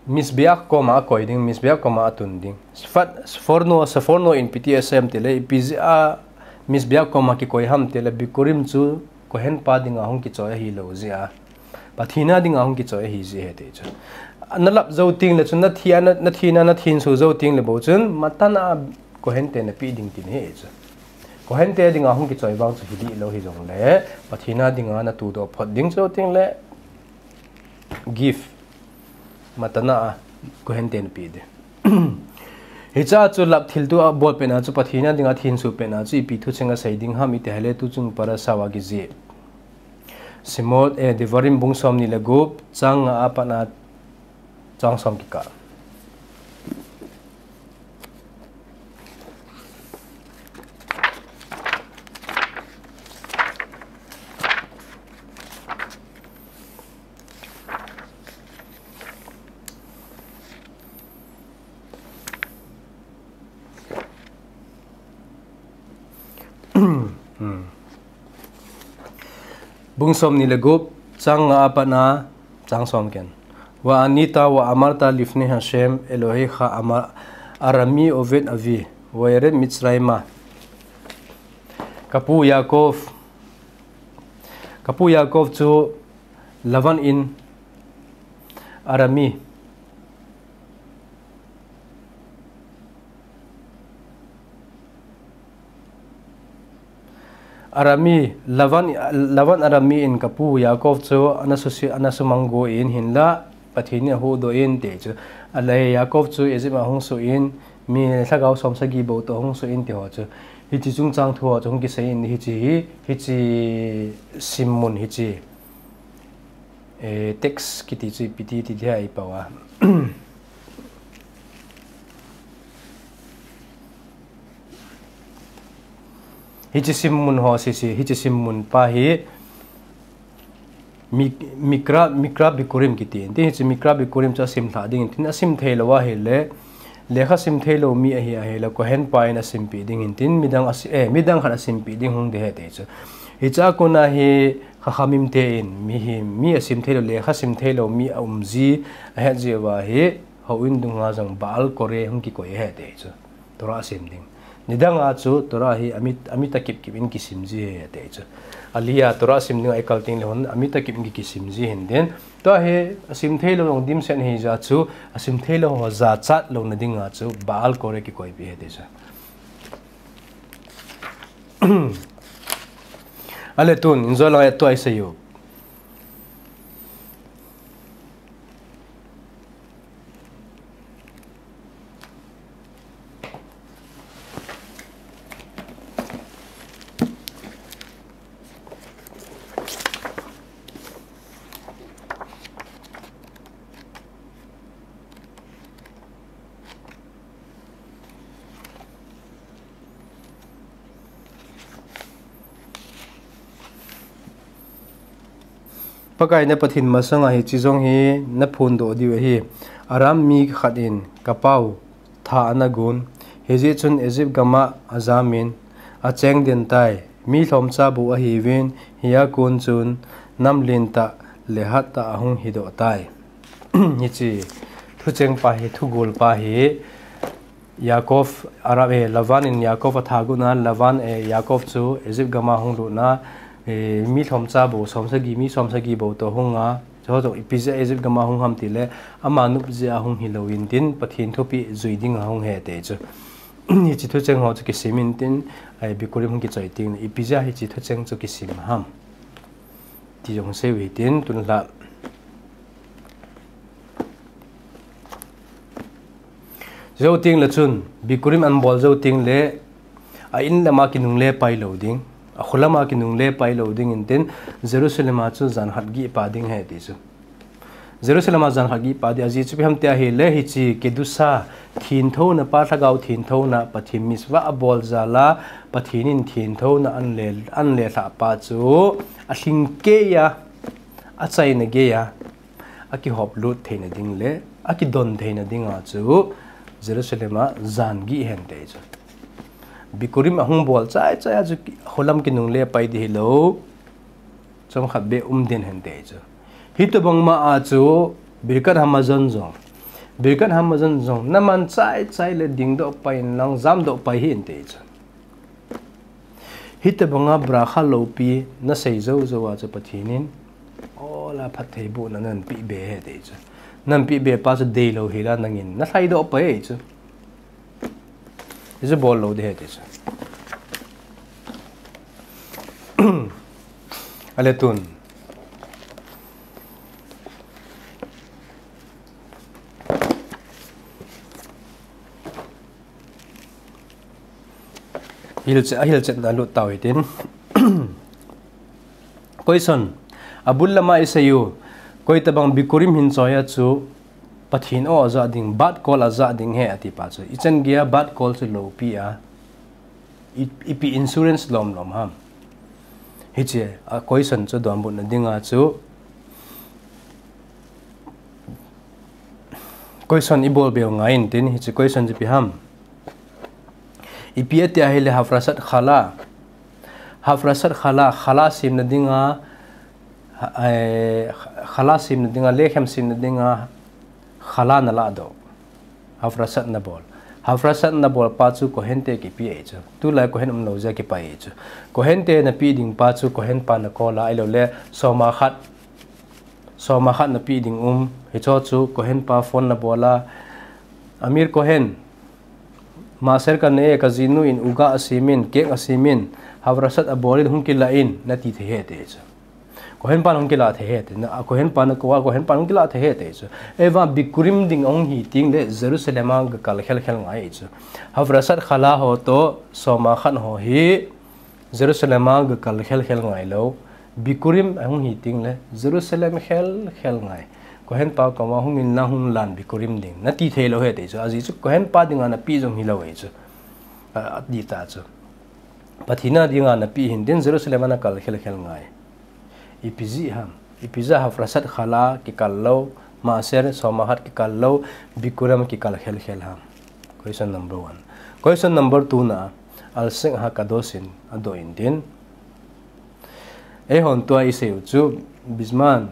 Mizbeach koma akoi ding, Mizbeach koma atun ding. Sfat, sforno, sforno in ipi ti asei em tileh, ipi jeh a Mizbeach koma kikoi ham tileh, Bikurim chu Kohen pa dinga hung kichoi ahilou jeh a, Pathen a dinga hung kichoi ahi jeh ahi ti chu. Nalap jou tengleh chun nathi a, na, nathi na, nathenso jou tengleh bou chun, matana Kohen te napeh ding tina ahi chu. Kohen te dinga hung kichoi vang chu hiding lou hijongleh, Pathen a dinga natoh doh phot ding chu tengleh gift, matana a Kohen te napeh ding. Hichea chu lap thilto abol pet na chu, Pathen a dinga thenso pet na chu ipi thucheng asei ding ham iti ahileh, tuchung parasha a kijih. Shemot, eh, Devarim bung somni le gup, chang nga a pat a chang som kikah. Hmm. Bung somni le gup, chang nga a pat a chang som ken. Va'anita va'amarta lifnei Hashem Elohecha, Arami oved avi, va'ered Mitzrayma. Kapu Yaakov, Kapu Yaakov chu Lavan in Arami, Arami, Lavan, Lavan Arami in kapu Yaakov chu ana susi-, ana sumanggu in hinlah Pathen in ahuhdoh in ti chu. Ahile Yaakov chu Egypt a hung suh in mi lhagao somsagi bou toh hung suh in ti ho chu. Hiche chungchang thu ho chu hung kisei in hiche hi, hiche simmun hiche. Eh, text kiti chu ipi ti ti dia i pau a. Hiche simmun ho sese, hiche simmun pa hi Mi-, Mikra, Mikra Bikurim kiti. Ti hiche Mikra Bikurim chu asim lha ding in tin asim thei lou ahile, lekha sim thei lou mi ahi ahile, Kohen pa in asim pi ding in tin midang asi-, eh, midang khat asim pi ding hung ding ahi ti chu. Hiche a kona hi Chachamim te in mi hi, mi asim thei lou, lekha sim thei lou mi aum ji ahet jeh uva hi, houin dunga jong Baal Kore hung kikoi ahi ti chu. Torah sim ding. Nidang a chu Torah hi amit, amit a kip kip in kisim ji ahi ti chu. Aliyah Torah sim ding a i kal teng le hin amit a kip in kisim ji ahin tin. Tua hi asim thei lou jong dimset ahi jeh a chu asim thei lou ho jachat louna ding a chu Baal Kore kikoi pi ahi ti chu. Ahile tun, in jo lang a tua i sei u. Pakai na Pathen masanga hiche jong hi na phondoh diu ahi. Aram mi khat in kapau tha ana gon. Hijeh chun Egypt gam a ajam in acheng den tai. Mi lhomcha bou ahiuvin, hia kon chun nam lentah le hattah ahung hidoh tai. Hiche thucheng pa hi, thugol pa hi, Yaakov, Aram, eh, Lavan in Yaakov atha gon a, Lavan, eh, Yaakov chu Egypt gam a hung lut na, eh, mi lhomcha bou, somsagi, mi somsagi bou toh hung a, chu chu ipi jeh a Egypt gam a hung ham ti le, ama nop jeh a hung hilou in tin, Pathen thupeh jui ding a hung ahi ti chu. Hiche thucheng ho chu kisim in tin, eh, Bikurim hung kichoi teng le, ipi jeh a hiche thucheng chu kisim ham ti jong sei u hitin, tun la. Jou teng le chun, Bikurim an bol jou teng le, a in lam a kinungle pai lou ding, a kho lam a kinungle pai lou ding in tin, Jerusalem a chu jan khat gih pa ding ahi ti chu. Jerusalem a jan khat gih pa ding, ajeh chu ipi ham ti ahile hiche Kedusha, thengthouna pa, lhagao thengthouna, Pathen mitzvah abol jal a, Pathen in thengthouna an le, an le lhah pa chu, alhing kei a, achaina gei a, akihop lut theina ding le, akidon theina ding a chu, Jerusalem a jan gih hen ti chu. Bikurim ahung bol chai chai a chu, kho lam kinungle pai ding hilou, chomkhat beh um den hen ti chu. Hitobang ma a chu, Birkat Hamazon jong, Birkat Hamazon jong, na man chai chai le dingdoh pai in lang, jamdoh pai hih in ti chu. Hitobang a bracha loupi, na sei jou jou a chu Pathen in, ol a phattheibohna nahin peh be ahi ti chu. Nahin peh be pa chu deilou hel a nangin, na lhaidoh pai ahi chu. Hichu bol lou ding ahi ti chu. Ahile tun. Hilchet, ahilchetna lut tau hitin. Question. Abul lam a i sei u. Koi tabang Bikurim hin choi a chu Pathen o aja ding, bat kol aja ding ahi ati pa chu. Ichan gei a bat kol chu loupi a. I, ipi insurance lom lom ham. Hiche, a question chu donbutna ding a chu. Question i bol be u ngai in tin, hiche question chu ipi ham. Ipi ati ahile hafrashat challah. Hafrashat challah, challah semna ding a, eh, challah semna ding a, lechem semna ding a, challah na ladoh. Hafrashat na bol. Havrasat na bol pa chu Kohen te kipe ahi chu. Tulai Kohen umlou jeh a kipe ahi chu. Kohen te na pe ding pa chu Kohen pa na call a ahilou le soma khat. Soma khat na pe ding um. Hicho chu Kohen pa phone na bol a. Amir Kohen. Maser ka nei e, ka jinu in uga a simin, cake a simin, havrasat a bol in hung kila in, na ti thei ahi ti chu. Kohen pan hung kila thei ahi ti, na, Kohen pan ko, Kohen pan hung kila thei ahi ti chu. Ahivang bikurim ding ahung hi teng le Jerusalem a ga kal khel khel ngai chu. Havrasat khala ho toh, soma khat ho hi, Jerusalem a ga kal khel khel ngai lou. Bikurim ahung hi teng le, Jerusalem khel khel ngai. Kohen pa koma hung in lang hung lan bikurim ding. Na ti thei lou ahi ti chu. Ajeh chu Kohen pa dinga na pe jong hilou ahi chu. A, ati ta chu. Pathen a dinga na pe hin tin Jerusalem a na kal khel khel ngai. Ipi jeh ham. Ipi jeh a havrasat khala kikal lou, maser soma khat kikal lou, bikurim kikal khel khel ham. Question number one. Question number two na, Alshich HaKadosh in adoh in tin. Eihon tua i sei u chu, Bisman,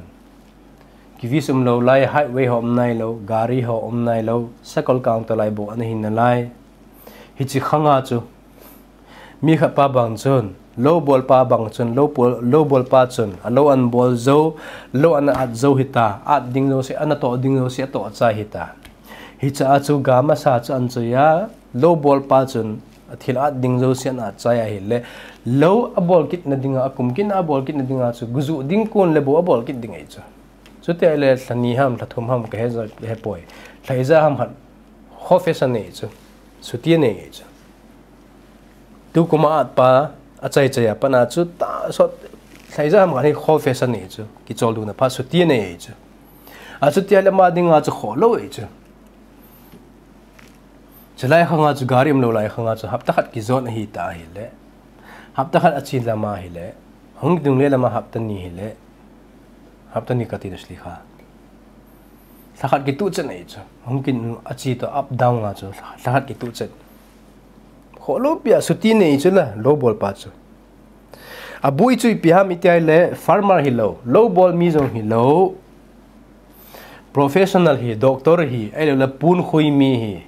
kivis umlou lai, highway ho um nailou, gari ho um nailou, sakol kang tolai bou ana hin nalai. Hiche khang a chu, mi khat pa bang chun, lou bol pa bang chun, lou bol, lou bol pa chun, alou ana bol jou, lou ana at jou hita, at ding jouse, ana toh ding jouse, atoh chai hita. Hiche a chu ga masa chu ana choi a, lou bol pa chun, athil at ding jouse ana chai ahile, lou abol kit na dinga, akum kit na abol kit na dinga chu, guju ding kon le bou abol kit ding ahi chu. Chuti ahile, lha ni ham, lha thum ham, ka he ja, ka he poi. Lha ijat ham khat, khofes anei chu. Suti anei chu. Tukum a at pa, achai chai a pat na chu, ta sot, lha ijat ham khat hi khofes anei chu. Kichol duna phat suti anei chu. A chuti ahile ama dinga chu kholou ahi chu. Chulai khang a chu gari umlou lai khang a chu hapta khat kijot ahi ta ahile. Hapta khat ache lam ahile. Hung dung le lam a hapta ni hile. Hapta ni kati na sli kha. Lha khat kituh chet ahi chu. Hung kin ache toh up down a chu. Lha khat kituh chet. Kholou pi a suti nei chu la, lou bol pa chu. Aboi chu ipi ham iti ahile, farmer hilou, lou bol mi jong hilou, professional hi, doctor hi, ahilou le pon khoi mi hi,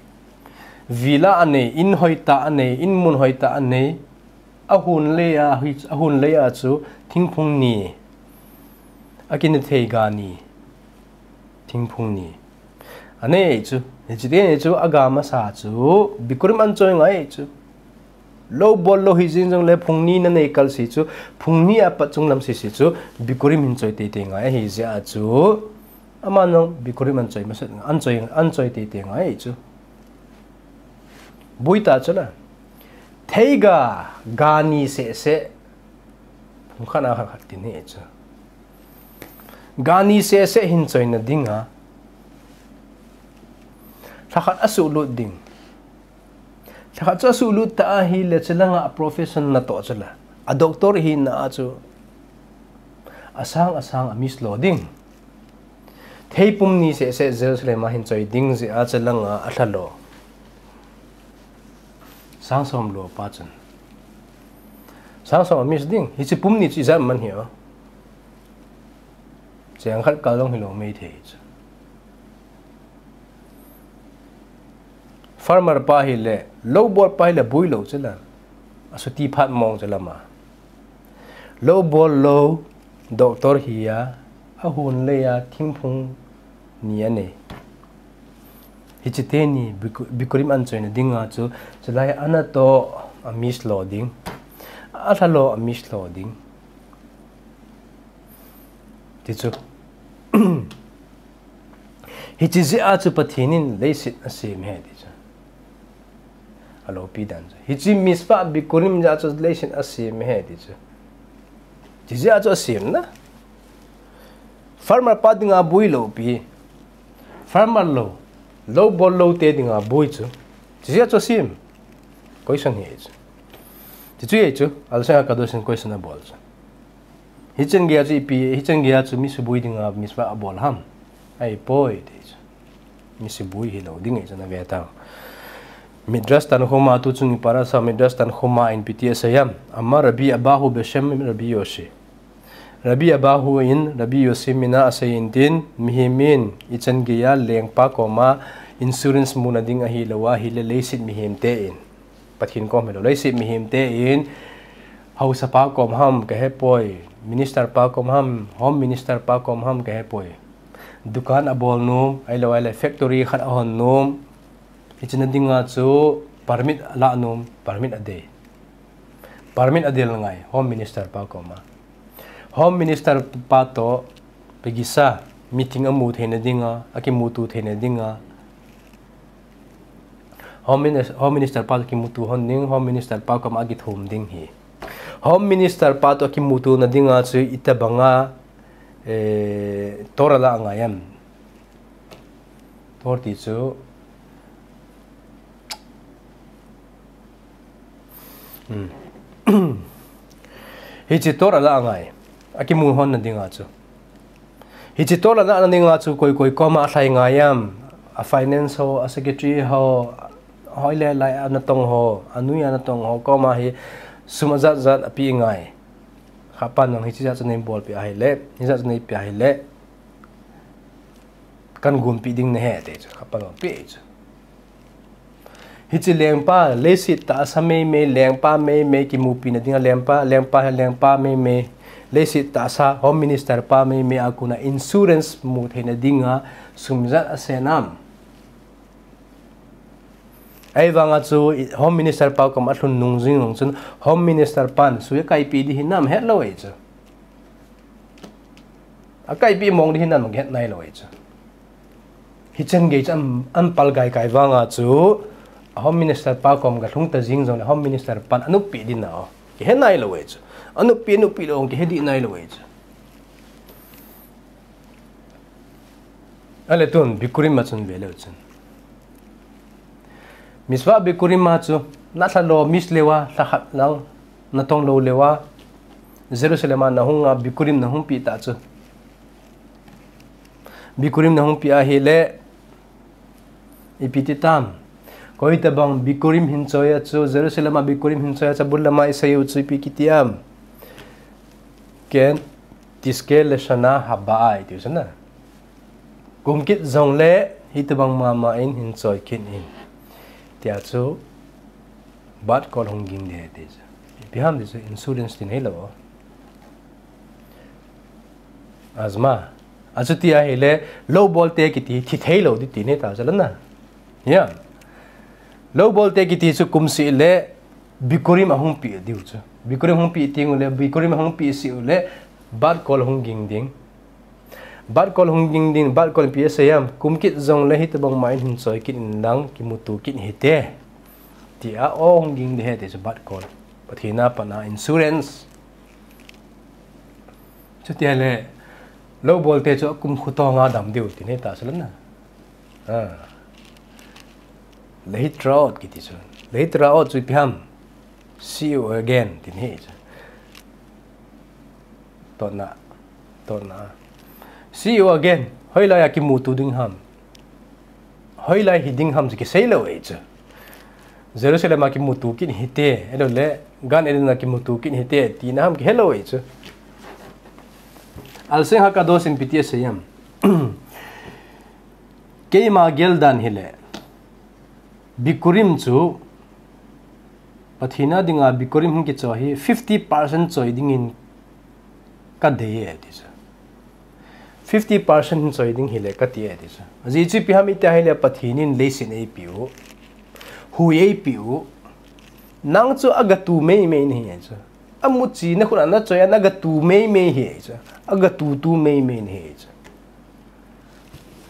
villa anei, in hoitah anei, in mun hoitah anei, ahun lei a, ahun lei a chu thingphung ni, akina thei ga ni, thingphung ni. Anei chu, hiche teni chu aga masa chu, bikurim ana choi ngai chu. Lou bol lou hijing jongle phung ni nanei kal sese chu, phung ni apat chunglam sese chu, bikurim hin choi teitei ngai ahi jeh a chu. Aman jong bikurim ana choi masa, ana choi, ana choi teitei ngai chu. Boi ta chu la. Theiga, ga ni sese, phung khat a khat khat tin ahi chu. Ga ni sese hin choi na dinga, lha khat asuhlut ding. Lha khat chu asuhlut ta ahile, chulanga a profession natoh chu la. A doctor hina a chu. Asang, asang, a miss lo ding. Thei pum ni sese Jerusalem a hin choi ding jeh a chulanga a lha lo. Sang som lo pa chun. Sang som a miss ding. Hiche pum ni chu ijat man hi o. Cheng khat kal jong hilou mei thei chu. Farmer pa hile, lou bol pa hile boi lou chu la. Asuti phat mong chu la ma. Lou bol lou, doctor hi a, ahun lei a, thingphung ni anei. Hiche teni biku-, bikurim ana choi na dinga chu, chulai anatoh a miss lo ding. A lha lo a miss lo ding. Ti chu. Hiche jeh a chu Pathen in leiset asem ahi ti chu. Alopi dan chu. Hiche mitzvah bikurim jeh a chu leiset asem ahi ti chu. Hiche jeh a chu asem na. Farmer pa dinga boi lo pi. Farmer lo. Lou bol lou te dinga boi chu. Hiche jeh a chu asem. Question hi chu. Ti chu hi chu. Alshich HaKadosh in question abol chu. Hichan geiya chu ipi, hichan geiya chu mi suboi dinga mitzvah abol ham. Ahipoi, ti chu. Mi suboi hilou ding ahi chu na ve tau. Midrash Tanhuma tu chung i parasha Midrash Tanhuma in ipi ti asei ham. Amar Rabbi Abahu beshem Rabbi Yoshi. Rabbi Abahu in Rabbi Yoshi mina asei in tin, mihem in ichan geiya lengpa koma Insurance muna ding ahilou ahile leiset mihem te in, Pathen kom hilou, leiset mihem te in, haosa pa kom ham kahepoi, minister pa kom ham, home minister pa kom ham kahepoi. Dukan abol nom, ahilou ahile factory khat ahon nom, hiche na dinga chu permit ala nom, permit adei. Permit adel ngai, Home Minister pa koma. Home Minister pa to, pegisa, meeting amu theina dinga, akimuto theina dinga. Home Minis-, Home Minister pa to kimuto hon ding, Home Minister pa koma akithum ding hi. Home Minister pa to kimuto na dinga chu itobanga, eh, Torah la angai em. Tor ti chu. Hmm. Hiche Torah la angai. Akimu hon na dinga chu. Hiche Torah la na dinga chu koi koi koma alhai ngai em. A finance ho, a secretary ho, hoile lai a natong ho, anui a natong ho, koma hi sum ajat jat ape ngai. Khapan nang hiche jat chu neibolpeh ahile, hiche jat chu neipeh ahile. Kan gumpi ding nahi te chu, khapan nang pe chu. Hiche lengpa, leiset tahsa meimei, lengpa meimei, kimupi na dinga lengpa, lengpa, lengpa meimei, leiset tahsa, Home Minister pa meimei, akona insurance mu theina dinga, sum ijat asen am. Ahivanga chu, Home Minister pa kom alhun nung jing nung chun, Home Minister pan, sum akaipi ding hinam hetlou ahi chu. Akaipi mong ding hinam het nailou ahi chu. Hichan gei chu am, am pal gai kai vanga chu, Home Minister pa kom galhung ta jing jongle Home Minister pan anoppi ding na o. Kihe nailou ahi chu. Anoppi, anoppi lou, kihe ding nailou ahi chu. Ale tun, Bikurim a chun ve leu chun. Mitzvah Bikurim a chu, nalha lou, miss leuva, lha khat lang, natong lou leuva, Jerusalem a nahunga, Bikurim nahung pe ta chu. Bikurim nahung pe ahile, ipi ti tam. Koi tabang Bikurim hin choi a chu, Jerusalem a Bikurim hin choi a chu, bul lama isei u chu ipi kiti am. Ken, tizke lashana habaa iti u chu na. Kum kit jongle, hitobang mama in hin choi kit in. Tia chu, bat kol hung ging ding ahi ti chu. Ipi ham ti chu, insurance ti hilou. Azma. Achuti ahile, lou bolte kiti, thi theilou ding ti nahi ta chu la na. Ya. Lou bolte kiti chu kum seh le, Bikurim ahung pe diu chu. Bikurim hung pe teng ule, Bikurim ahung pe seh ule, bat kol hung ging ding. Bat kol hung ging ding, bat kol ipi asei am, kum kit jongle hitobang ma in hin choi kit in lang, kimuto kit hite. Tia o hung ging ding ahi ti chu bat kol. Pathen a pat a insurance. Chuti ahile, lou bolte chu akum khu tonga dam diu ti nahi ta chu la na. Ah. Lehitraot kiti chu. Lehitraot chu ipi ham. See you again, ti nahi chu. Totna. Totna. See you again. Hoilai a kimuto ding ham. Hoilai hi ding ham chu kisei lou ahi chu. Jerusalem a kimuto kit hite, ahilou le, Gan Eden a kimuto kit hite, tina ham kihe lou ahi chu. Alseng Hakadosh in ipi ti asei am. Keima gel dan hile. Bikurim chu, Pathen a dinga Bikurim hung kichoi hi fifty percent choi dingin kadei e ti chu. Fifty percent hin choi ding hile kati e ti chu. Ajeh chu ipi ham iti ahile Pathen in leiset eipe u. Hui eipe u. Nang chu agatu meimei nahi chu. Amuchi na khut a nachoi a nagatu meimei hi chu. Agatu tu meimei nahi chu.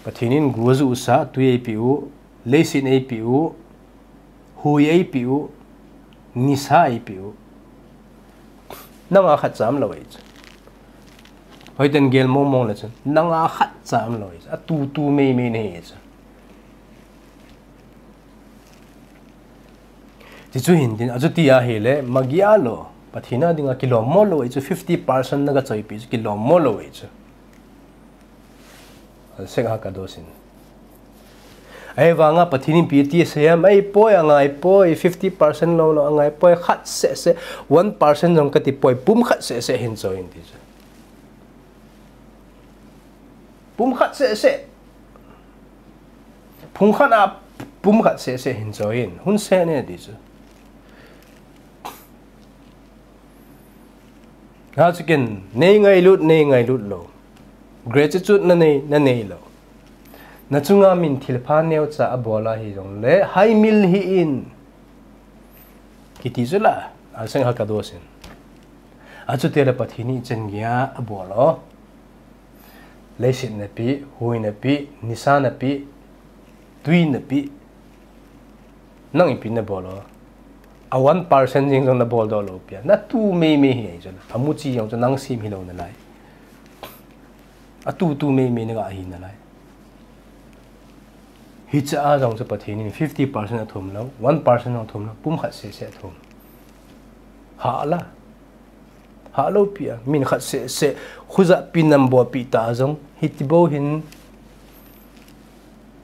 Pathen in gu ajusa, tui eipe u, leiset eipe u, hui eipe u, nisa eipe u. Nanga khat cha umlou ahi chu. Hoiten gel mong mong le chun, nanga khat cha umlou ahi chu. Atu tu meimei nahi chu. Ti chu hin tin, achuti ahile, magia lou, Pathen a dinga kilom mo lou ahi chu, fifty percent naga choipi chu, kilom mo lou ahi chu. Alseng Hakadosh in. Ahivanga Pathen in ipi ti asei am, ahipoi, angaipoi, fifty percent lou lou, angaipoi, khat seh seh, one percent jong kati poi, pum khat seh seh hin choi in ti chu. Pum khat seh seh. Phung khat a pum khat seh seh hin choi in, hun seh ne ti chu. Hijeh chun, nei ngailut, nei ngailut lou. Gratitude na nei, na nei lou. Na chunga min thilpha neocha abol ahi jongle, haimil hih in. Kiti chu la, asang ha ka do sin. Achuti le Pathen in ichan geiya abol o. Leiset na pe, hui na pe, nisa na pe, tui na pe. Nang ipi na bol o. A one percent jeng jong na bol doh lou pi a. Na tu mei mei hi ahi chu. Amu chi jong chu nang sem hilou nalai. A tu tu mei mei na ga hi nalai. Hiche a jong chu Pathen in fifty percent athum lou, one percent athum lou, pum khat seh seh athum. Ha la. Ha lou pi a, min khat seh seh, khujah pi nam bol pi ta jong, hiti bou hin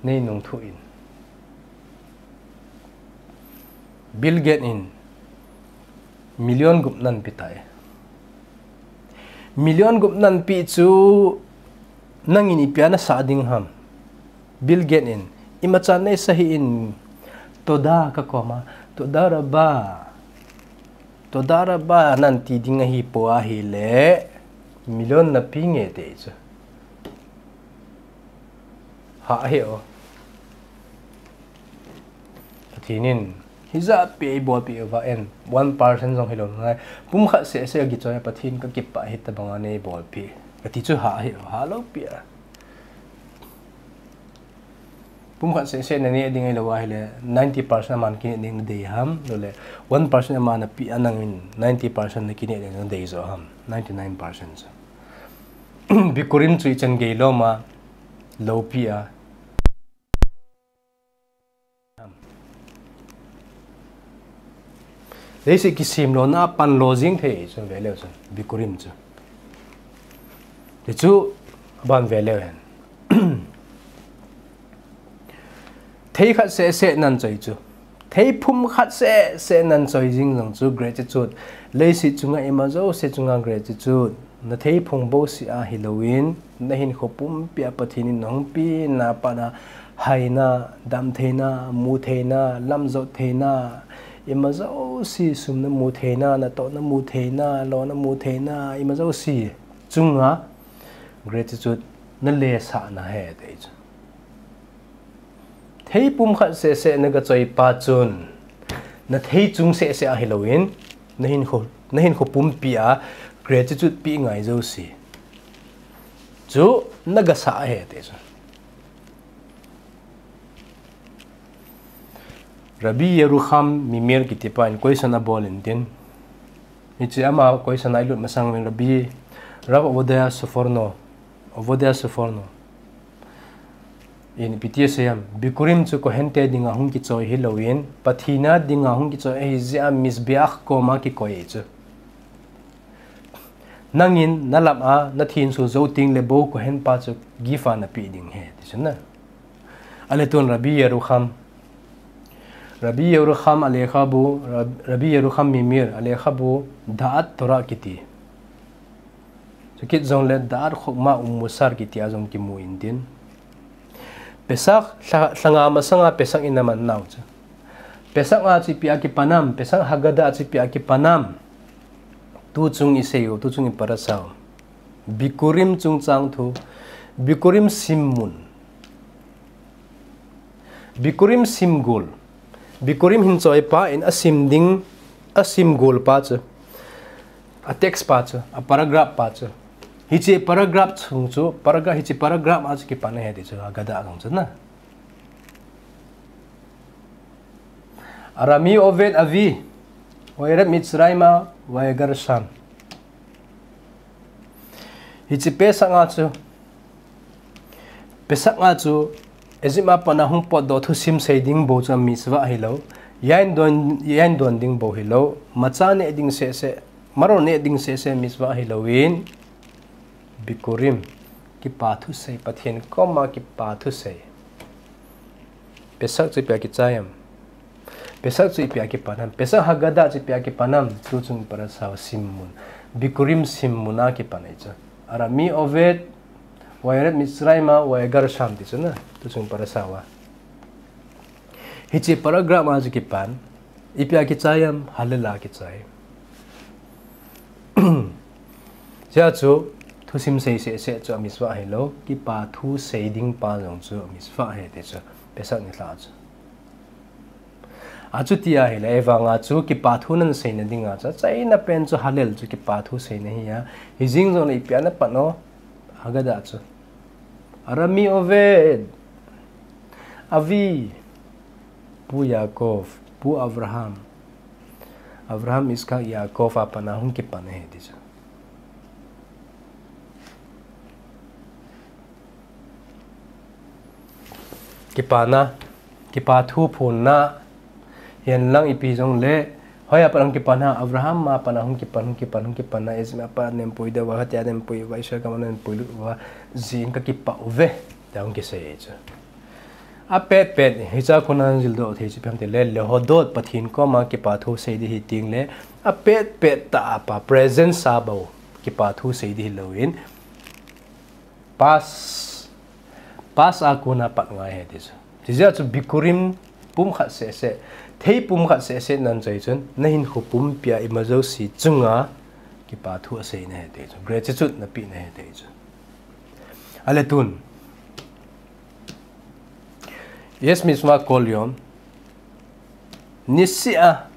nei nung thu in. Bill Gates in million gup nan pe tai. Million gup nan pe chu nangin ipi a na sah ding ham. Bill Gates in, imacha nei sa hih in, toda ka koma, toda rabba. Toda rabba nan ti ding ahi poi ahile, million na pe nge ti chu. Ha he o. Pathen in, hijat pi eibol pi uva en, one percent jong hilou ngai. Pum khat seh seh a kichoi a Pathen ka kipah hita banga nei bol pi. Kati chu ha he o, ha lou pi a. Pum khat seh seh na neh ding ahilou ahile, ninety percent aman kineh ding na dei ham, lole, one percent aman na pe a nangin, ninety percent na kineh ding na dei jo ham, ninety nine percent chu. Bikurim chu ichan gei lou ma, lou pi a. Leiset kisem louna a pan lou jing thei chu ve leu chun, Bikurim chu. Ti chu, aban ve leu hen. Thei khat seh seh nan choi chu. Thei phum khat seh seh nan choi jing jong chu gratitude. Leiset chunga ima jouse chunga gratitude. Na thei phung bou seh a hilouvin, na hinkho pumpi a Pathen in na hung pena a pat a haina, damtheina, mutheina, lamjot theina, ima jouse sum na mutheina, natoh na mutheina, lo na mutheina, ima jouse chunga gratitude na lesah na ahi ti chu. Thei pum khat seh seh na ga choi pa chun, na thei chung seh seh a hilouvin, na hinkho, na hinkho pumpi a gratitude pe ngai jouse chu na ga sah ahi ti chu. Rabbi Yerucham Mimir kiti pa in question abol in tin. Hiche ama question a ilut masang in Rabbi, Rav Ovodia Soforno, Ovodia Soforno. In ipi ti asei em, Bikurim chu Kohen te dinga hung kichoi hilouvin, Pathen a dinga hung kichoi ahi jeh a Mizbeach koma kikoi chu. Nangin na lam a, na thenso jou teng le bou Kohen pa chu gift a na pe ding ahi, ti chu na. Ale tun Rabbi Yerucham. Rabbi Yerucham a lekhabu, Rab-, Rabbi Yerucham Mimir a lekhabu Da'at Torah kiti. Chukit jongle Da'at Chokhmah Umusar kiti a jong kimu in tin. Pesach, lha-, lhanga masanga Pesach in aman nau chu. Pesach a chu ipi a kipan am, Pesach Haggadah a chu ipi a kipan am. Tu chung isei u, tu chung i parasha u. Bikurim chungchang thu. Bikurim simmun. Bikurim simgol. Bikurim hin choi pa in asim ding, asimgol pa chu. A text pa chu, a paragraph pa chu. Hiche paragraph chung chu, paragraph, hiche paragraph a chu kipan ahi ti chu, Haggadah a chung chu na. Arami Oved Avi, Vayered Mitzrayma, Vayegar Sham. Hiche Pesach a chu, Pesach a chu, Egypt a pat a hung potdoh thusim sei ding bou chu mitzvah hilou, yain don, yain don ding bou hilou, macha neh ding seh seh, maror neh ding seh seh mitzvah hilouvin, Bikurim, kipa thusei, Pathen koma kipa thusei. Pesach chu ipi a kichai am. Pesach chu ipi a kipan am. Pesach Haggadah chu ipi a kipan am. Tu chung parasha u simmun. Bikurim simmun a kipan ahi chu. Arami Oved, Vayered Mitzrayma, Vayegar Sham ti chu na. Tu chung parasha u a. Hiche paragraph a chu kipan, ipi a kichai ham, Hallel a kichai. Chea chu, thusim sei seh seh chu amitzvah hilou, kipa thu sei ding pa jong chu amitzvah ahi ti chu, Pesach nilhah chu. Achuti ahile, ahivanga chu kipa thu nan seina dinga chu, achaina pen chu Hallel chu kipa thu seina ahi a, hijeng jongle ipi a napan u, Haggadah chu. Ara mi oved, avi, pu Yaakov, pu Avraham, Avraham, Yitzchak, Yaakov a pat a hung kipan ahi ti chu. Kipana, kipa thu phonna, hihen lang ipi jongle, hoi a pat a hung kipan ham, Avraham a pat a hung kipan, hung kipan, hung kipan a, Egypt a pat a nen puidoh uva, kati a nen pui uva, Israel gam a nen puilut uva, jeh in kakipah uve, tia hung kisei chu. Apet pet, hichea kon a jildoh thei chu ipi ham itile, lehodot, Pathen koma kipa thu sei ding ahi tengle, apet pet tah a pa, present a bou, kipa thu sei ding ahi louvin, past, past a kon a pat ngai ahi ti chu. Chujeh a chu Bikurim pumkhat seh seh, thei pumkhat seh seh nan choi chun, nahinkho pumpi a ima jouse chunga kipa thu asei na ahi ti chu. Gratitude napeh na ahi ti chu. Ale tun. Yes, Mitzvah Kol Yom. Nisea.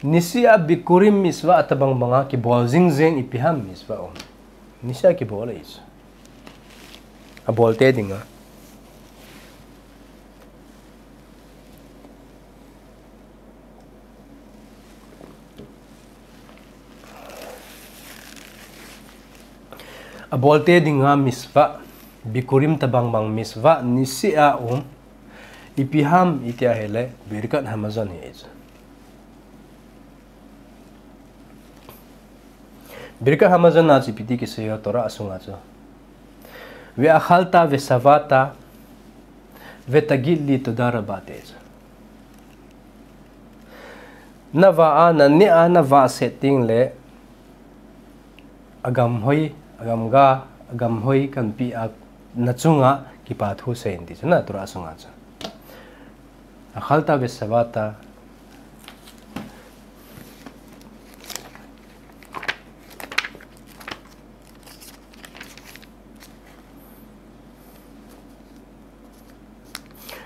Nisea Bikurim mitzvah tabang banga kibol jing jeng ipi ham mitzvah um. Nisea kibol ahi chu. Abol te dinga. Abol te dinga mitzvah, Bikurim tabang bang mitzvah, nisea um, ipi ham iti ahile, Birkat Hamazon ahi chu. Birkat Hamazon a chu ipi ti kisei ham Torah sunga chu. Ve'achalta ve'shavata ve'tagid li toda rabah ti chu. Navah a, naneh a, navah seh tengle, agamhoi, agamga, agamhoi kanpeh a, nachunga kipa thu seiyin ti chu na, Torah sunga chu. Achalta ve'shavata.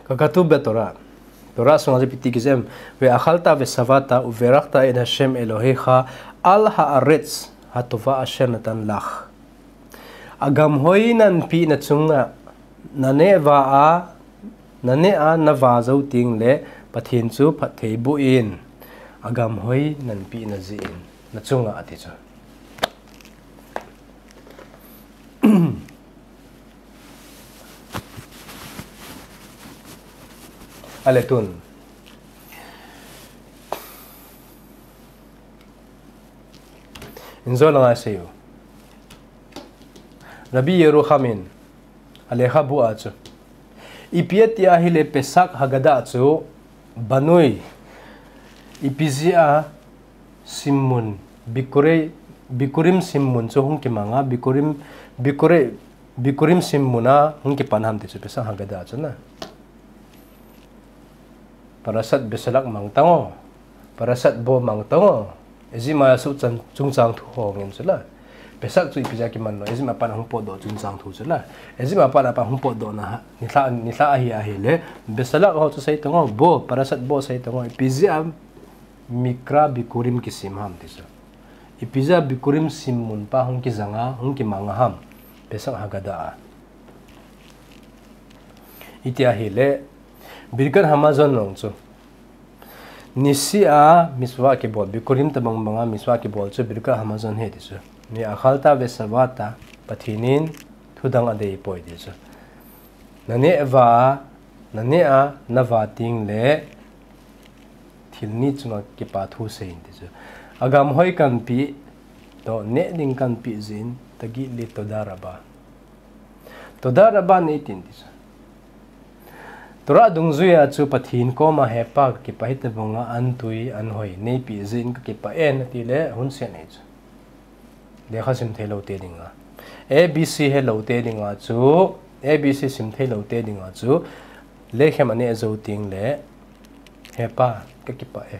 Kakatuv beTorah. Torah sunga chu ipi ti kisei ham. Ve'achalta ve'shavata uverakta et Hashem Elohecha al ha'aretz hatova asher natan lach. Agamhoi nanpeh nachunga, naneh vah a, naneh a navah jou tengle, Pathen chu phatthei boh in, agamhoi nanpeh najeh in, nachunga ati chu. Ale tun. Injo langa sei u. Rabbi Yerucham in, alekhabu a chu. Ipi ati ahile Pesach Haggadah chu banui. Ipi jeh a simmun, Bikure-, Bikurim simmun chu hung kimanga, Bikurim, Bikure-, Bikurim simmun a hung kipan ham ti chu Pesach Haggadah chu na. Parashat Besalach mang tango. Parashat Bo mang tango. Egypt a suhchan chungchang thu hongin chu la. Pesach chu ipi jeh a kiman lou. Egypt a pat a hung potdoh chungchang thu chu la. Egypt a pat a pat hung potdoh na ha. Nilhah, nilhah ahi ahile. Besalach ho chu sei tango. Bo, Parashat Bo sei tango. Ipi jeh a Mikra Bikurim kisem ham ti chu. Ipi jeh a Bikurim simmun pa hung kijanga, hung kimanga ham. Pesach Haggadah a. Iti ahile, Birkat Hamazon jong chu. Nisea mitzvah kibol, Bikurim tabang banga mitzvah kibol chu Birkat Hamazon ahi ti chu. Ve'achalta ve'shavata, Pathen in thudang adei poi ti chu. Naneh vah a, naneh a, navah tengle, thil ni chunga kipa thu seiyin ti chu. Agamhoi kanpeh, toh neh ding kanpeh jeh in, tagid li toda rabah. Toda rabah neitin ti chu. Torah dungjuia chu Pathen koma hepa kakipah hitobanga antui, anhoi, neipeh jeh in kakipah e natile, hunsen ahi chu. Lekha sim thei lou te dinga. A B C he lou te dinga chu, A B C sim thei lou te dinga chu, Lechem aneh jou teng le, "He Pa, kakipah e.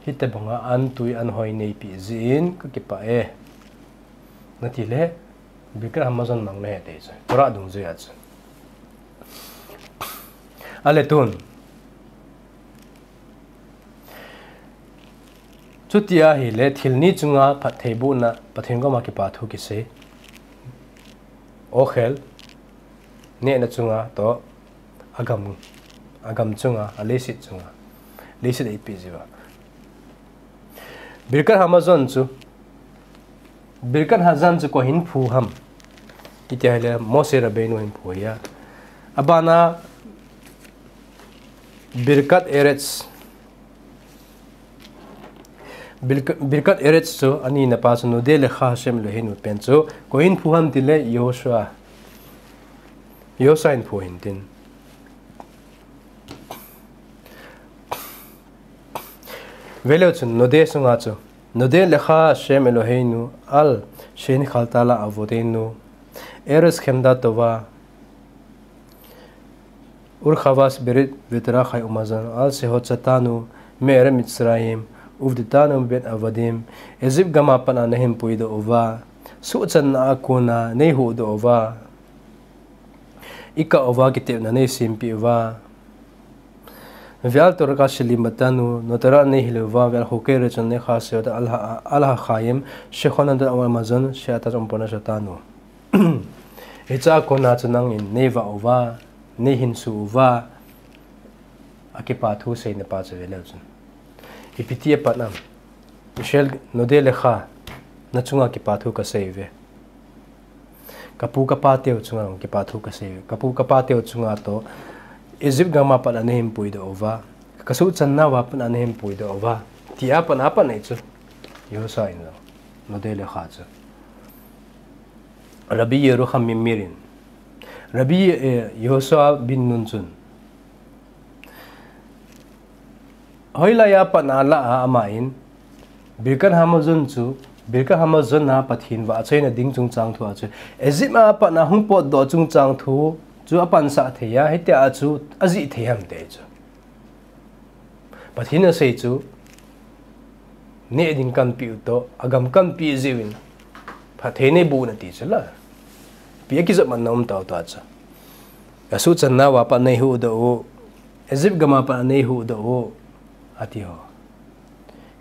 Hitobanga an tui an hoi neipe jeh in kakipah e," nati le, Birkat Hamazon mang nahi tei chu. Torah dungjuiya chu. Ale tun. Chuti ahile thil ni chunga phattheibohna, Pathen koma kipathu kisei. Ochel, nehna chunga toh, agam, agam chunga, aleiset chunga. Leiset eipe jiuva. Birkat Hamazon chu, Birkat Hamazon chu koi hin phu ham? Iti ahile Moshe Rabbeinu hin phu ahi. Abana Birkat Eretz. Birk-, Birkat Eretz chu anina pa chu Node Lecha Hashem Eloheinu pen chu koi hin phu ham tile Yehoshua. Yehoshua hin phu hintin. Veleu chun Node sunga chu, Node Lecha Hashem Eloheinu al shehinkhalta la avoteinu, Eretz Chemda Tova, Urchavas Berit Veterachai Umazon, al shehotzatanu me'eret Mitzrayim, uve'avdetanu mibeit avadim, Egypt gama pat a nahin puidoh uva, suhchanna a kona neihuhdoh uva, ikah uva kitepna neisempeh uva, Ve'al Torah She'limatanu, notorah neihil uva, ve'al chokei rachon nechaseh ot al ha-, al ha'chaim, shechonatot Umazon, she'ata umponash otanu. Hichea kona chu nangin neivah uva, neihinsu uva, akipathu seina pa chu veleu chun. Ipi ti apat nam. Michel Node Lecha, nachunga kipathu kasei uve. Kapu kapateu chunga kipathu kasei uve. Kapu kapateu chunga toh Egypt gama pat a nahin puidoh uva, kasuhchanna uva pat a nahin puidoh uva, tia pat a pat nei chu. Yehoshua in jong. Node Lecha chu. Rabbi Yerucham Mimir in. Rabbi, eh, Yehoshua bin Nun chun. Hoilai a pat a lah a aman, Birkat Hamazon chu, Birkat Hamazon a Pathen vahchoina ding chungchang thu a chu, Egypt a pat a hung potdoh chungchang thu chu apansah thei a, hitia chu ajih thei ham ti chu. Pathen in asei chu, neh ding kahin peh u toh, agam kahin peh jeh uvin, phatthei neiboh un ati chu la. Ipi akijopmatna um tau tua chu. Kasuhchanna uva pat neihuhdoh u, Egypt gama pat neihuhdoh u, ati ho.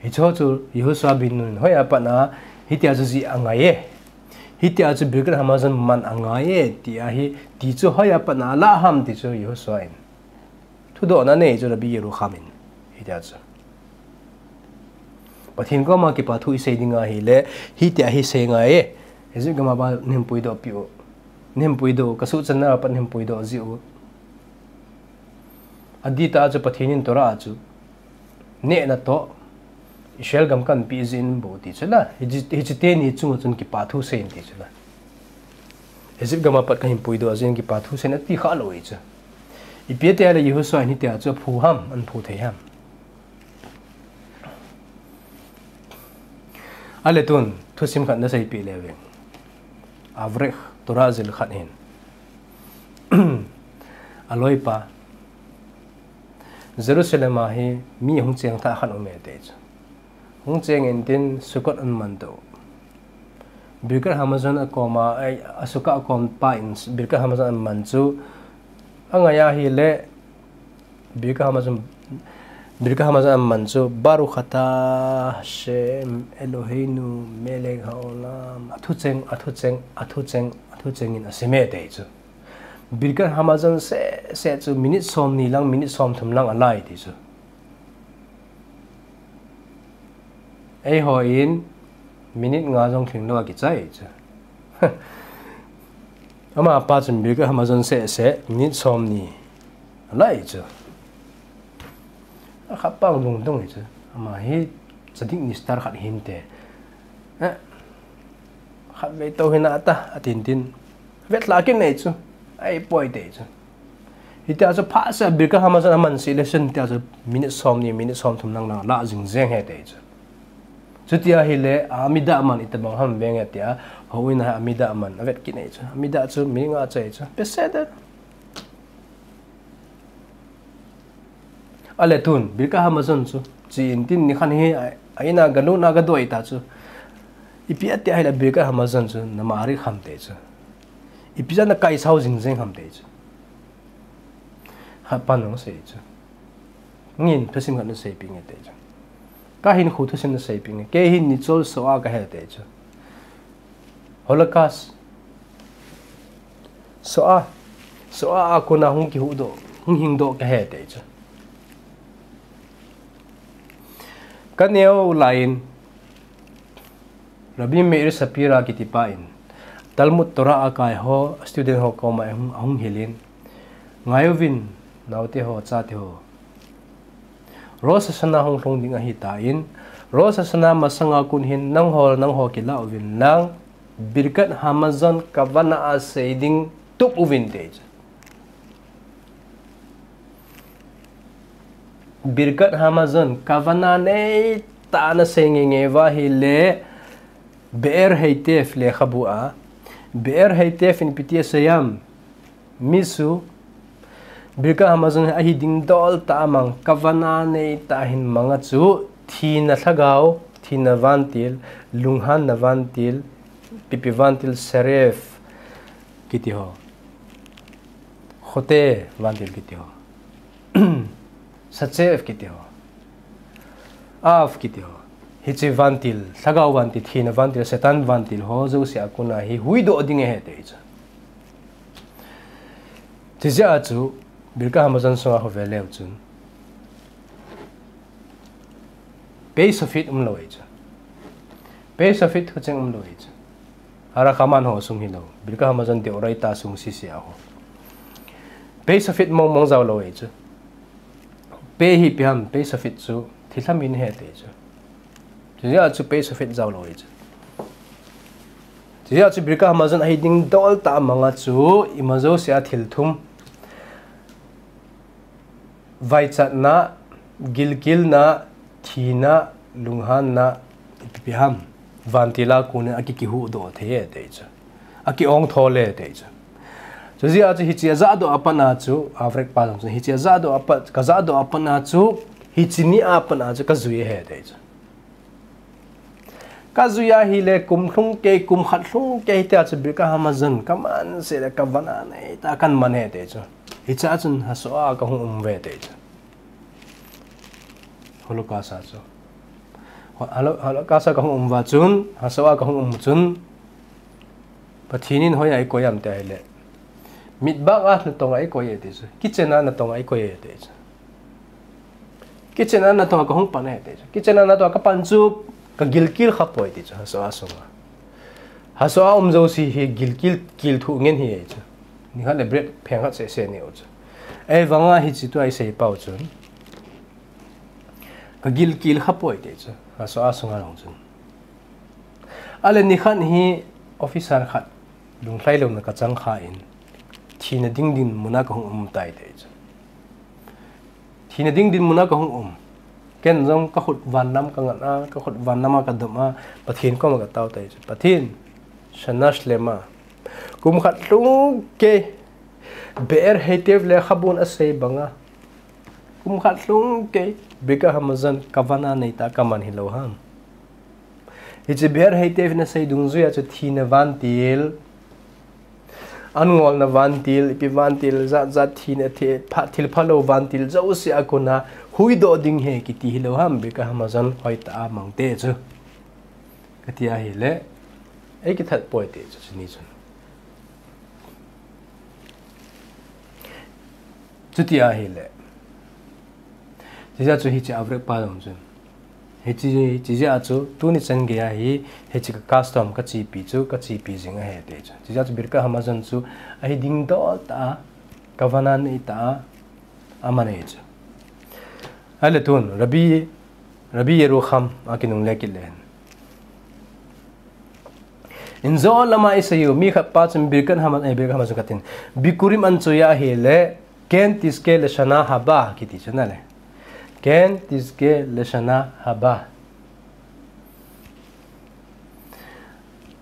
Hichu chu Yehoshua bin Nun in hoiya pat a, hitia chu jih angai e. Hitia chu Birkat Hamazon man angai e, ti ahi, ti chu hoiya pat a alah ham ti chu Yehoshua in. Thudohna anei chu Rabbi Yerucham in. Hitia chu. Pathen koma kipathu isei ding ahile, hitia hi sei ngai e. Egypt gama pat nahin puidoh peh u. Nahin puidoh, kasuhchanna uva pat nahin puidoh jeh u. Adih tah a chu Pathen in Torah a chu. Nehna toh, Israel gam kahin peh jeh in bou ti chu la. Hiche, hiche teni chunga chun kipathu seiyin ti chu la. Egypt gama pat kahin puidoh jeh in kipathu seiyin ati khalou ahi chu. Ipi ati ahile Yehoshua in hitia chu aphu ham, ahin phu thei ham. Ale tun, thusim khat naseipeh leu vin. Avrech, Torah jil khat hin. Aloipa. Jerusalem a hi mi hung cheng thah khat aume ti chu. Hung cheng intin Sukkot aman to. Birkat Hamazon akoma, ai, a Sukkah akom pa in Birkat Hamazon aman chu. Angai ahile Birkat Hamazon, Birkat Hamazon aman chu, Baruch ata Hashem Eloheinu melech haolam. Athucheng, athucheng, athucheng, athucheng in asei me ti chu. Birkat Hamazon seh seh chu minute somni lang, minute somthum lang alai ti chu. Eihon minute nga jong lhinglou a kichai chu. Amapa chun Birkat Hamazon seh seh minute somni alai chu. Akhat pa lungdong hi chu. Ama hi tzadik nistar khat hinte. Eh, khatvei tou hina ta, atin tin. Vetlha kinei chu. Ahipoi ti chu. Hitia chu phatseh Birkat Hamazon aman seh le chun tia chu minute somni, minute somthum lang lang alah jing jeng ahi ti chu. Chuti ahile, Amidah aman itobang ham venge tia, houin a Amidah aman avet kinei chu. Amidah chu minute nga chai chu. Beseder. Ale tun, Birkat Hamazon chu, chi in tin nikhat hi, a, a ina galut na gadoi ta chu. Ipi ati ahile Birkat Hamazon chu, na mari kham te chu. Ipi ja na kai sau jing jing kham te chu. Khat pan nung sei chu. Ngin thusim khat na sei pi nge te chu. Ka hin khu thusim na sei pi nge. Kei hin nichol Shoah ka he te chu. Holocaust. Shoah. Shoah a kona hung kihuhdoh, hung hingdoh ka he te chu. Ka neo lai in, Rabbi Meir Shapira kiti pa in, Talmud Torah a kai ho, student ho koma ahung, ahung hilin, ngai uvin, naote ho, chate ho. Rosh Hashanah hung lhung ding ahi ta in, Rosh Hashanah masanga kon hin nangho, nangho kila uvin lang, Birkat Hamazon kavanah a sei ding tup uvin te chu. Birkat Hamazon kavanah nei ta na sei nge nge va hile, Be'er Heitev lekhabu a. Be'er Heitev in ipi ti asei am. Misu, Birkat Hamazon ahi ding dol ta a mang, kavanah nei ta hin manga chu, thina lhagao, thina vantil, lunghanna vantil, pipi vantil, Serev kiti ho. Chote vantil kiti ho. Sachev kiti ho. Av kiti ho. Hiche vantil, lhagao vantil, thina vantil, Satan vantil ho, jouse a kona hi, huhdoh ding ahi te chu. Chijeh a chu, Birkat Hamazon sunga ho ve leu chun. Pei Sofit umlou ahi chu. Pei Sofit thucheng umlou ahi chu. Halacha man ho sung hilou. Birkat Hamazon de'oraita sung sisi a ho. Pei Sofit mong mong jao lou ahi chu. Pei hi ipi ham, Pei Sofit chu, thilha min ahi te chu. Chijeh a chu Pei Sofit jao lou ahi chu. Chijeh a chu Birkat Hamazon ahi ding dol ta a manga chu, ima jouse a thil thum. Vaichatna, gilkilna, thina, lunghanna, ipi ipi ham. Vantil a kon in aki, kihuhdoh thei e te chu. Aki ong thol e te chu. Chujeh a chu hiche a jahdoh a pat a chu, Avrek pa jong chu, hiche a jahdoh a pat, ka jahdoh a pat a chu, hiche ni a pat a chu, ka jui e te chu. Ka jui ahile kum lhung kei, kum khat lhung kei tia chu Birkat Hamazon ka man seh le ka van a nei ta kan man e te chu. Hiche a chun Hasoa ka hung um ve te chu. Holocaust a chu. Holo-, Holocaust a ka hung um uva chun, Hasoa ka hung um chun, Pathen in hoiya eikoi ham tia ahile, mitbah a natong a eikoi e ti chu. Kitchen a natong a eikoi e ti chu. Kitchen a natong a ka hung pan e ti chu. Kitchen a natong a ka pan chu ka gilkel kha poi ti chu. Hasoa sunga. Hasoa um jouse hi gilkel, kel thuh ngen hi e chu. Nikhat le bread pheng khat seh seh ne u chu. Ahivanga hiche tua isei pau chun. Ka gilkel kha poi ti chu. Hasoa sunga jong chun. Ale nikhat hi officer khat lunglhai louna ka chang kha in, thina ding dinmun a ka hung um tai te chu. Thina ding dinmun a ka hung um. Ken jong ka khut van lam ka ngat a, ka khut van lam a ka dom a, Pathen koma ka tao tai chu. Pathen, Shana Shlema. Kum khat lhung kei, Be'er Heitev lekhabun asei banga. Kum khat lhung kei, Birkat Hamazon ka van a nei ta ka man hilou ham. Hiche Be'er Heitev in asei dungjuia chu thina vantil, an ngolna vantil, ipi vantil, jat jat thina the, pha, thil phalou vantil, jouse a kona, huhdoh ding ahi kiti hilou ham, Birkat Hamazon hoitah a mang te chu. Kati ahile, eikithat poi te chu, chuni chun. Chuti ahile. Chijeh chu hiche Avrek pa jong chun. Hiche, chijeh chu tuni chan geiya hi, hiche ka custom ka chepi chu, ka chepi jing ahi te chu. Chijeh chu Birkat Hamazon chu, ahi ding dol ta a, ka van a nei ta a, aman e chu. Ahile tun, Rabbi, Rabbi Yerucham, akinungle kit le hen. Injo lama isei u, mi khat pa chun Birkat Hama, eh, Birkat Hama chu katin. Bikurim an chuya ahile, Ken Tizke Leshana Haba, kiti chu nale. Ken Tizke Leshana Haba.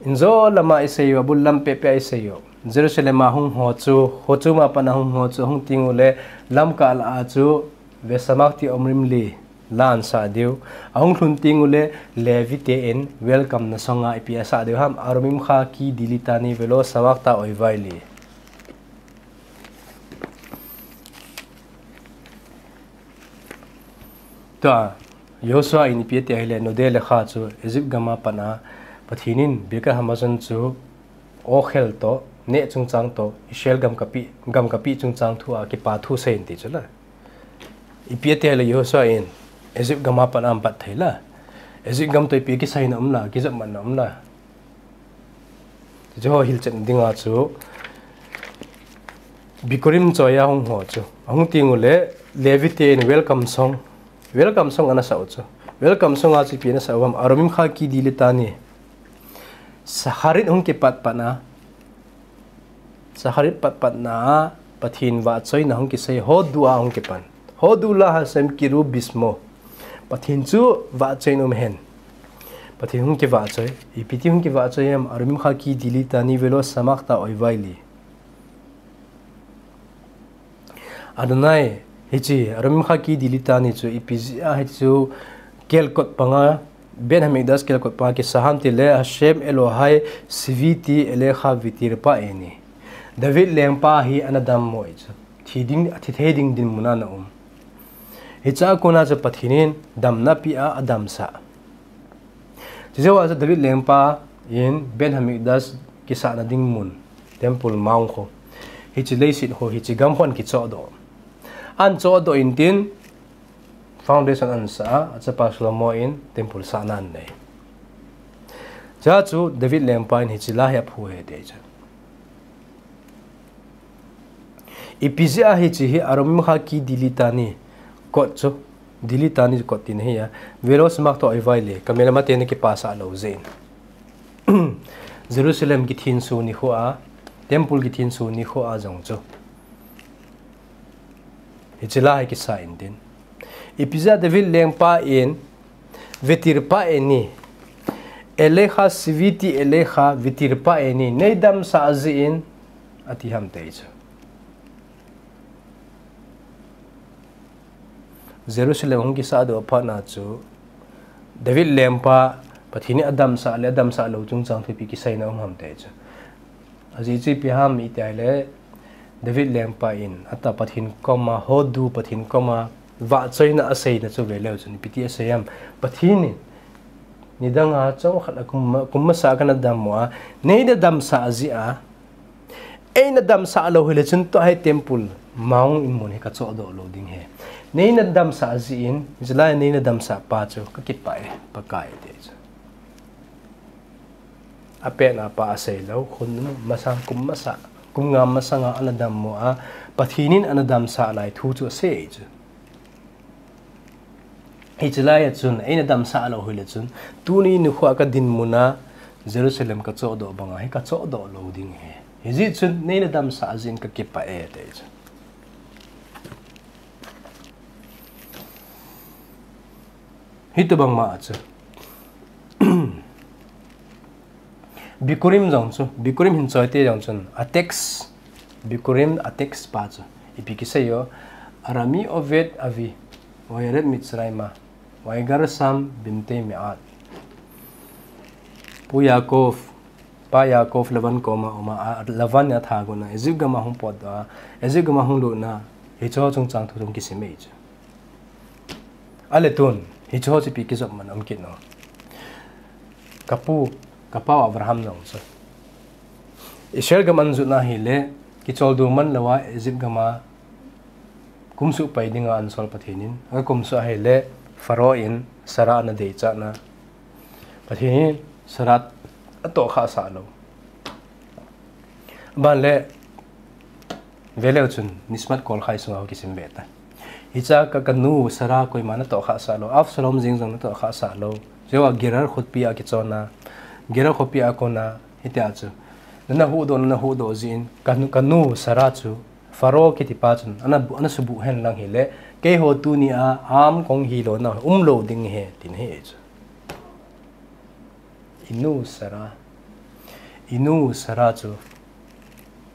Injo lama isei u, abul lam pepe a isei u. Jerusalem a hung ho chu, hochom a pat a hung ho chu, hung teng ule, lamkah lah a chu, Vesamakti omrim li, la asah diu. Ahung lhun teng uleh Levi ten welcome na song a ipi asah diu ham, Aromimcha ki dilitani velo samakta oivai li. Tua, Joshua in ipi ati ahileh, node lekha chu Egypt gam a pat a, Pathen in Birkat Hamazon chu Okhel toh, neh chungchang toh, Israel gam kapi, gam kapi chungchang thu a kipa thu asei in ti chu la. Ipi ati ahileh Joshua in, Egypt gam a pat a apat thei la. Egypt gam toh ipi kisai na um la, kijop man na um la. Chu ho hilchen ding a chu Bikurim choi a hung ho chu. Ahung teng uleh Levi ten welcome song. Welcome song ana sah u chu. Welcome song a chu ipi ana sah u ham, Aromimcha ki dilitani. Shacharit hung kipat pat na. Shacharit pat pat na a Pathen vahchoina hung kisei, hoduh a hung kipan. Hoduh la Hashem kiruv bishmo. Pathen chu vahchoi in um hen. Pathen hung kivahchoi. Ipi ti hung kivahchoi ham, Aromimcha ki dilitani velo samakta oivai li. Adonai, hiche, Aromimcha ki dilitani chu ipi jeh a hichu kelkot panga, Beit Hamikdash kelkot panga kisa ham tileh, Hashem Elohai tziviti elecha vetirpa'eni. David lengpa hi ana dammo ahi chu. Thi ding, athi thei ding dinmun a ana um. Hiche a kona chu Pathen in damna apeh a, adamsah. Chujou a chu David lengpa in Beit Hamikdash kisahna ding mun, Temple Mount khu. Hiche leiset khu, hiche gam khu ana kichohdoh. Ana chohdoh in tin, foundation ana sah a, achapa Solomon in temple sahna anei. Chua chu David lengpa in hiche la hi aphu ahi ti chu. Ipi jeh a hiche hi Aromimcha ki dilitani kot chu, dilitani kot tina ahi a, velo samakta oivai li, kamelmate na kipasah lou jeh in. Jerusalem kithenso nikho a, temple kithenso nikho a jong chu. Hiche la hi kisa in tin. Ipi jeh a David lengpa in, vetirpa'eni, elecha tziviti elecha vetirpa'eni, nei damsah jeh in, ati ham ti chu. Jerusalem hung kisahdoh phat na chu, David lengpa, Pathen in adamsah le adamsah lou chungchang thu ipi kisei na um ham ti chu. Ajeh chu ipi ham iti ahileh, David lengpa in, atah Pathen koma, hoduh Pathen koma, vahchoina aseina chu veleu chun, ipi ti asei ham. Pathen in, nidang a chomkhat a kum, kum masa kana dammo a, nei na damsah jeh a, eina damsah lou hileh chun tua hi Temple Mount in mun hi kachohdoh lou ding ahi. Nei na damsah jeh in, Israel nei na damsah pa chu kakipah e, Pakai ti chu. Apetna pa asei lou, khun masang kum masa, kum nga masang a ana dammo a, Pathen in ana damsah lai thu chu asei chu. Hiche lai a chun, eina damsah lou hileh chun, tuni nikho a kadinmun a, Jerusalem kachohdoh banga hi kachohdoh lou ding ahi. Hijeh chun, neina damsah jeh in kakipah e, ti chu. Hitobang ma chu. Bikurim jong chu, Bikurim hin choite jong chun, a text, Bikurim a text pa chu, ipi kisei o, Arami Oved Avi, Vayared Mitzrayma, Vayigarshem Bimtei Me'at. Pu Yaakov, Pa Yaakov Lavan koma uma, a, Lavan in atha gon a, Egypt gam a hung potdoh a, Egypt gam a hung lut na, hiche ho chungchang thu hung kisim e chu. Ahile tun, hiche ho chu ipi kijop man um kit nom. Kapu, kapau Abraham jong chu. Israel gam ana jot na ahile, kicholdo man lou a Egypt gam a kumsuh pai dinga ana sol Pathen in. Aga kumsuh ahile, Pharaoh in Sarah ana deichat na. Pathen in Sarah atohkhah sah lou. Aban le, veleu chun, Nishmat Kolchai sunga ho kisim be ta. Hiche a ka, kanu Sarah koima natohkhah sah lou, Absalom jeng jong natohkhah sah lou. Chua Gerar khopi a kichon a, Gerar khopi a kon a, hitia chu. Nana huhdoh, nana huhdoh jeh in, kanu, kanu Sarah chu, Pharaoh kitipa chun, ana, ana subuh hen lang hile, keiho tuni a, am kong hilou na, umlou ding ahi, tin ahi chu. Inu Sarah. Inu Sarah chu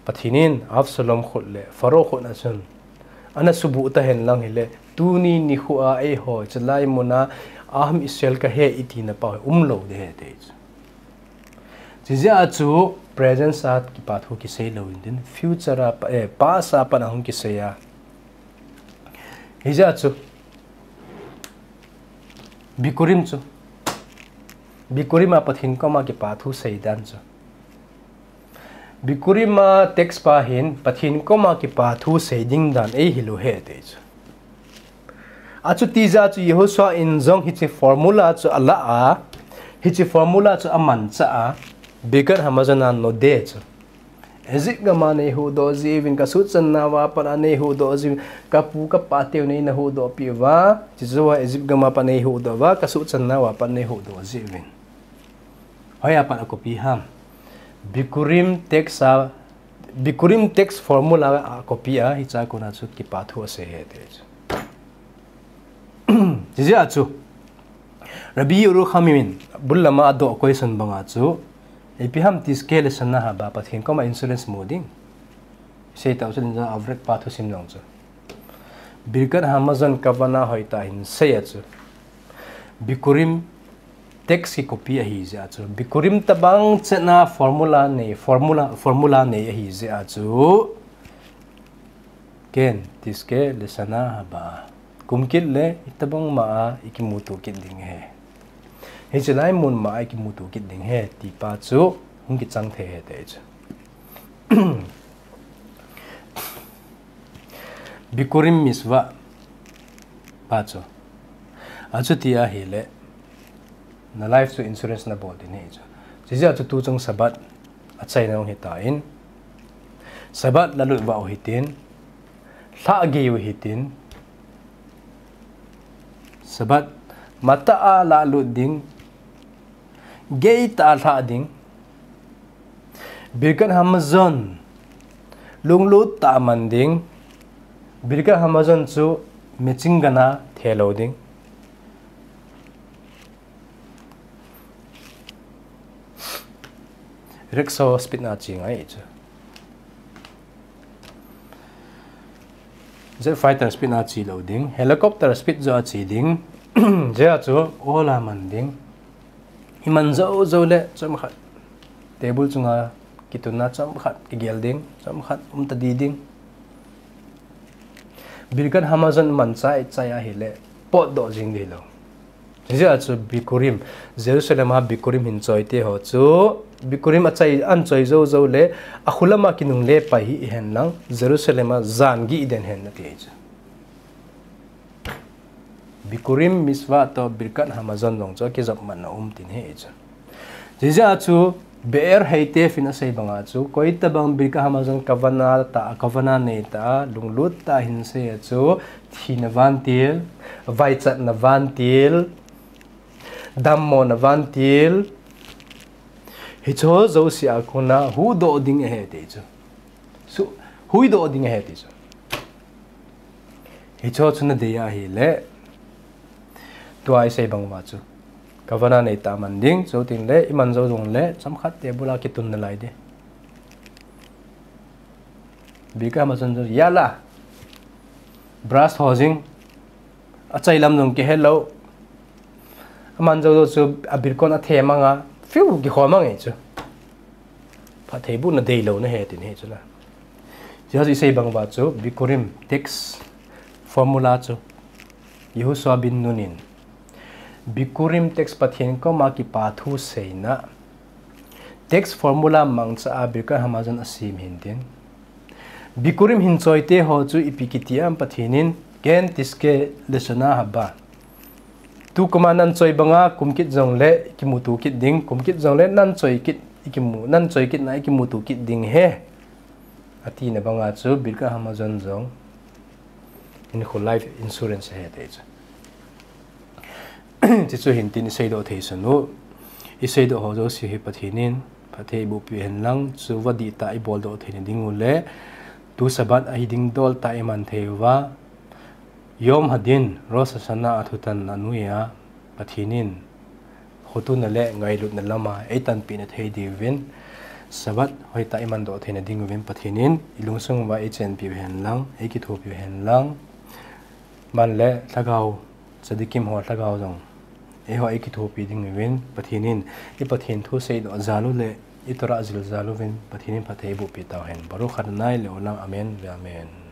Pathen in Absalom khut le Pharaoh khut a chun ana subuh tahen lang hile, tuni nikho a eiho, chulai muna, Aham Israel kahi e iti napa hi umlou ding ahi ti chu. Chijeh a chu present a kipa thu kisei lou intin, future a, eh, past a pat a hung kisei a. Hijeh a chu, Bikurim chu. Bikurim a Pathen koma kipa thu sei dan chu. Bikurim a text pa hin Pathen koma kipa thu sei ding dan eihil u ahi ti chu. Achuti jeh a chu Yehoshua in jong hiche formula chu alah a, hiche formula chu amanchah a, Birkat Hamazon a nodah chu. Egypt gam a neihuhdoh jeh uvin, kasuhchanna uva pat a neihuhdoh jeh uvin, kapu kapa teu neina huhdoh peh uva, chuche uva Egypt gam a pat neihuhdoh uva, kasuhchanna uva pat neihuhdoh jeh uvin. Hoiya pat a copy ham. Bikurim text a, Bikurim text formula a copy a, hichea kona chu kipa thu asei ahi ti chu. Chijeh a chu, Rabbi Yerucham in bul lama adoh question banga chu, ipi ham תזכה לשנה הבאה, Pathen koma insurance mu ding. Sei tau chu din jong Avrek pa thusim jong chu. Birkat Hamazon kavana hoitah a hin sei a chu. Bikurim text hi copy ahi jeh a chu. Bikurim tabang chetna formula nei, formula, formula nei ahi jeh a chu. כן, תזכה לשנה הבאה. Kum kit le, hitabang ma a ikimuto kit ding ahi. Hiche lai mun ma a ikimuto kit ding ahi, ti pa chu hung kichang thei ahi ti chu. Bikurim mitzvah pa chu. Achuti ahile, na life chu insurance nabol ding ahi chu. Chijeh a chu tuchung Sabbath achaina hung hitan. Sabbath lalut uva u hitin. Lhah gei u hitin. Sabbath matah a lalut ding. Geitah a lhah ding. Birkat Hamazon lunglut tah a man ding. Birkat Hamazon chu machine gun a the lou ding. Rickshaw speed na che ngai chu. Jet fighter speed na che lou ding, helicopter speed joh a che ding, jeh a chu ol a man ding. Iman jou jou le chomkhat table chunga kitunna chomkhat kigel ding, chomkhat um tadi ding. Birkat Hamazon man chai chai ahile potdoh jing ding lou. Hijeh a chu Bikurim, Jerusalem a Bikurim hin choite ho chu, Bikurim achai, ahin choi jou jou le, akhulam a kinungle pai hih hen lang, Jerusalem a jan gih den hen ati chu. Bikurim mitzvah toh Birkat Hamazon jong chu akijop matna um tin ahi chu. Hijeh a chu, Be'er Heitev in asei banga chu, koitabang Birkat Hamazon kavana tah, kavana nei tah, lunglut tah a hin sei a chu, thina vantil, vaichatna vantil, dammona vantil, hicheho jouse a kona huhdoh ding ahi ti chu. Su, huhdoh ding ahi ti chu. Hicheho chu nadei ahile, tua isei bang uva chu kavana nei tah a man ding, chuting le, iman jou jong le, chomkhat table a kitun nalai ding. Birkat Hamazon chu, yalla, brush ho jing, achai lam jong kihe lou, aman jou jou chu, abirkon athe mang a, fiu, kikho mang e chu. Phattheibohna deilouna ahi tin ahi chu la. Hijeh a chu isei bang uva chu, Bikurim text formula chu, Yehoshua ben Nun in, Bikurim text Pathen koma kipa thu seina, text formula mangcha a Birkat Hamazon asem hin tin. Bikurim hin choite ho chu ipi kiti ham Pathen in, כן תזכה לשנה הבאה. Tu kum a nan choi banga kum kit jong le kimuto kit ding, kum kit jong le nan choi kit, ikimu, nan choi kitna ikimuto kit ding ahi. Atina banga chu Birkat Hamazon jong hinkho life insurance ahi ti chu. Chuchu hin tin iseidoh thei sun u. Iseidoh ho jouse hi Pathen in phatthei eiboh peh hen lang, chu uva dihtah a ibol doh theina ding u le, tu Sabbath a hi ding dol tah a iman thei uva, Yom Hadin, Rosh Hashanah a thutanna noiya, Pathen in khotona le ngailutna lama eitanpeh na thei diuvin, Sabbath hoitah iman doh theina ding uvin Pathen in ilungsung uva eichenpiu hen lang, eikithopiu hen lang. Aman le lhagao, tzaddikim ho lhagao jong eiho eikithopi ding uvin Pathen in i Pathen thu seidoh jal u le i Torah jil jal uvin Pathen in phatthei eiboh pi tau hen. Baruch Adonai leolam, amen ve amen.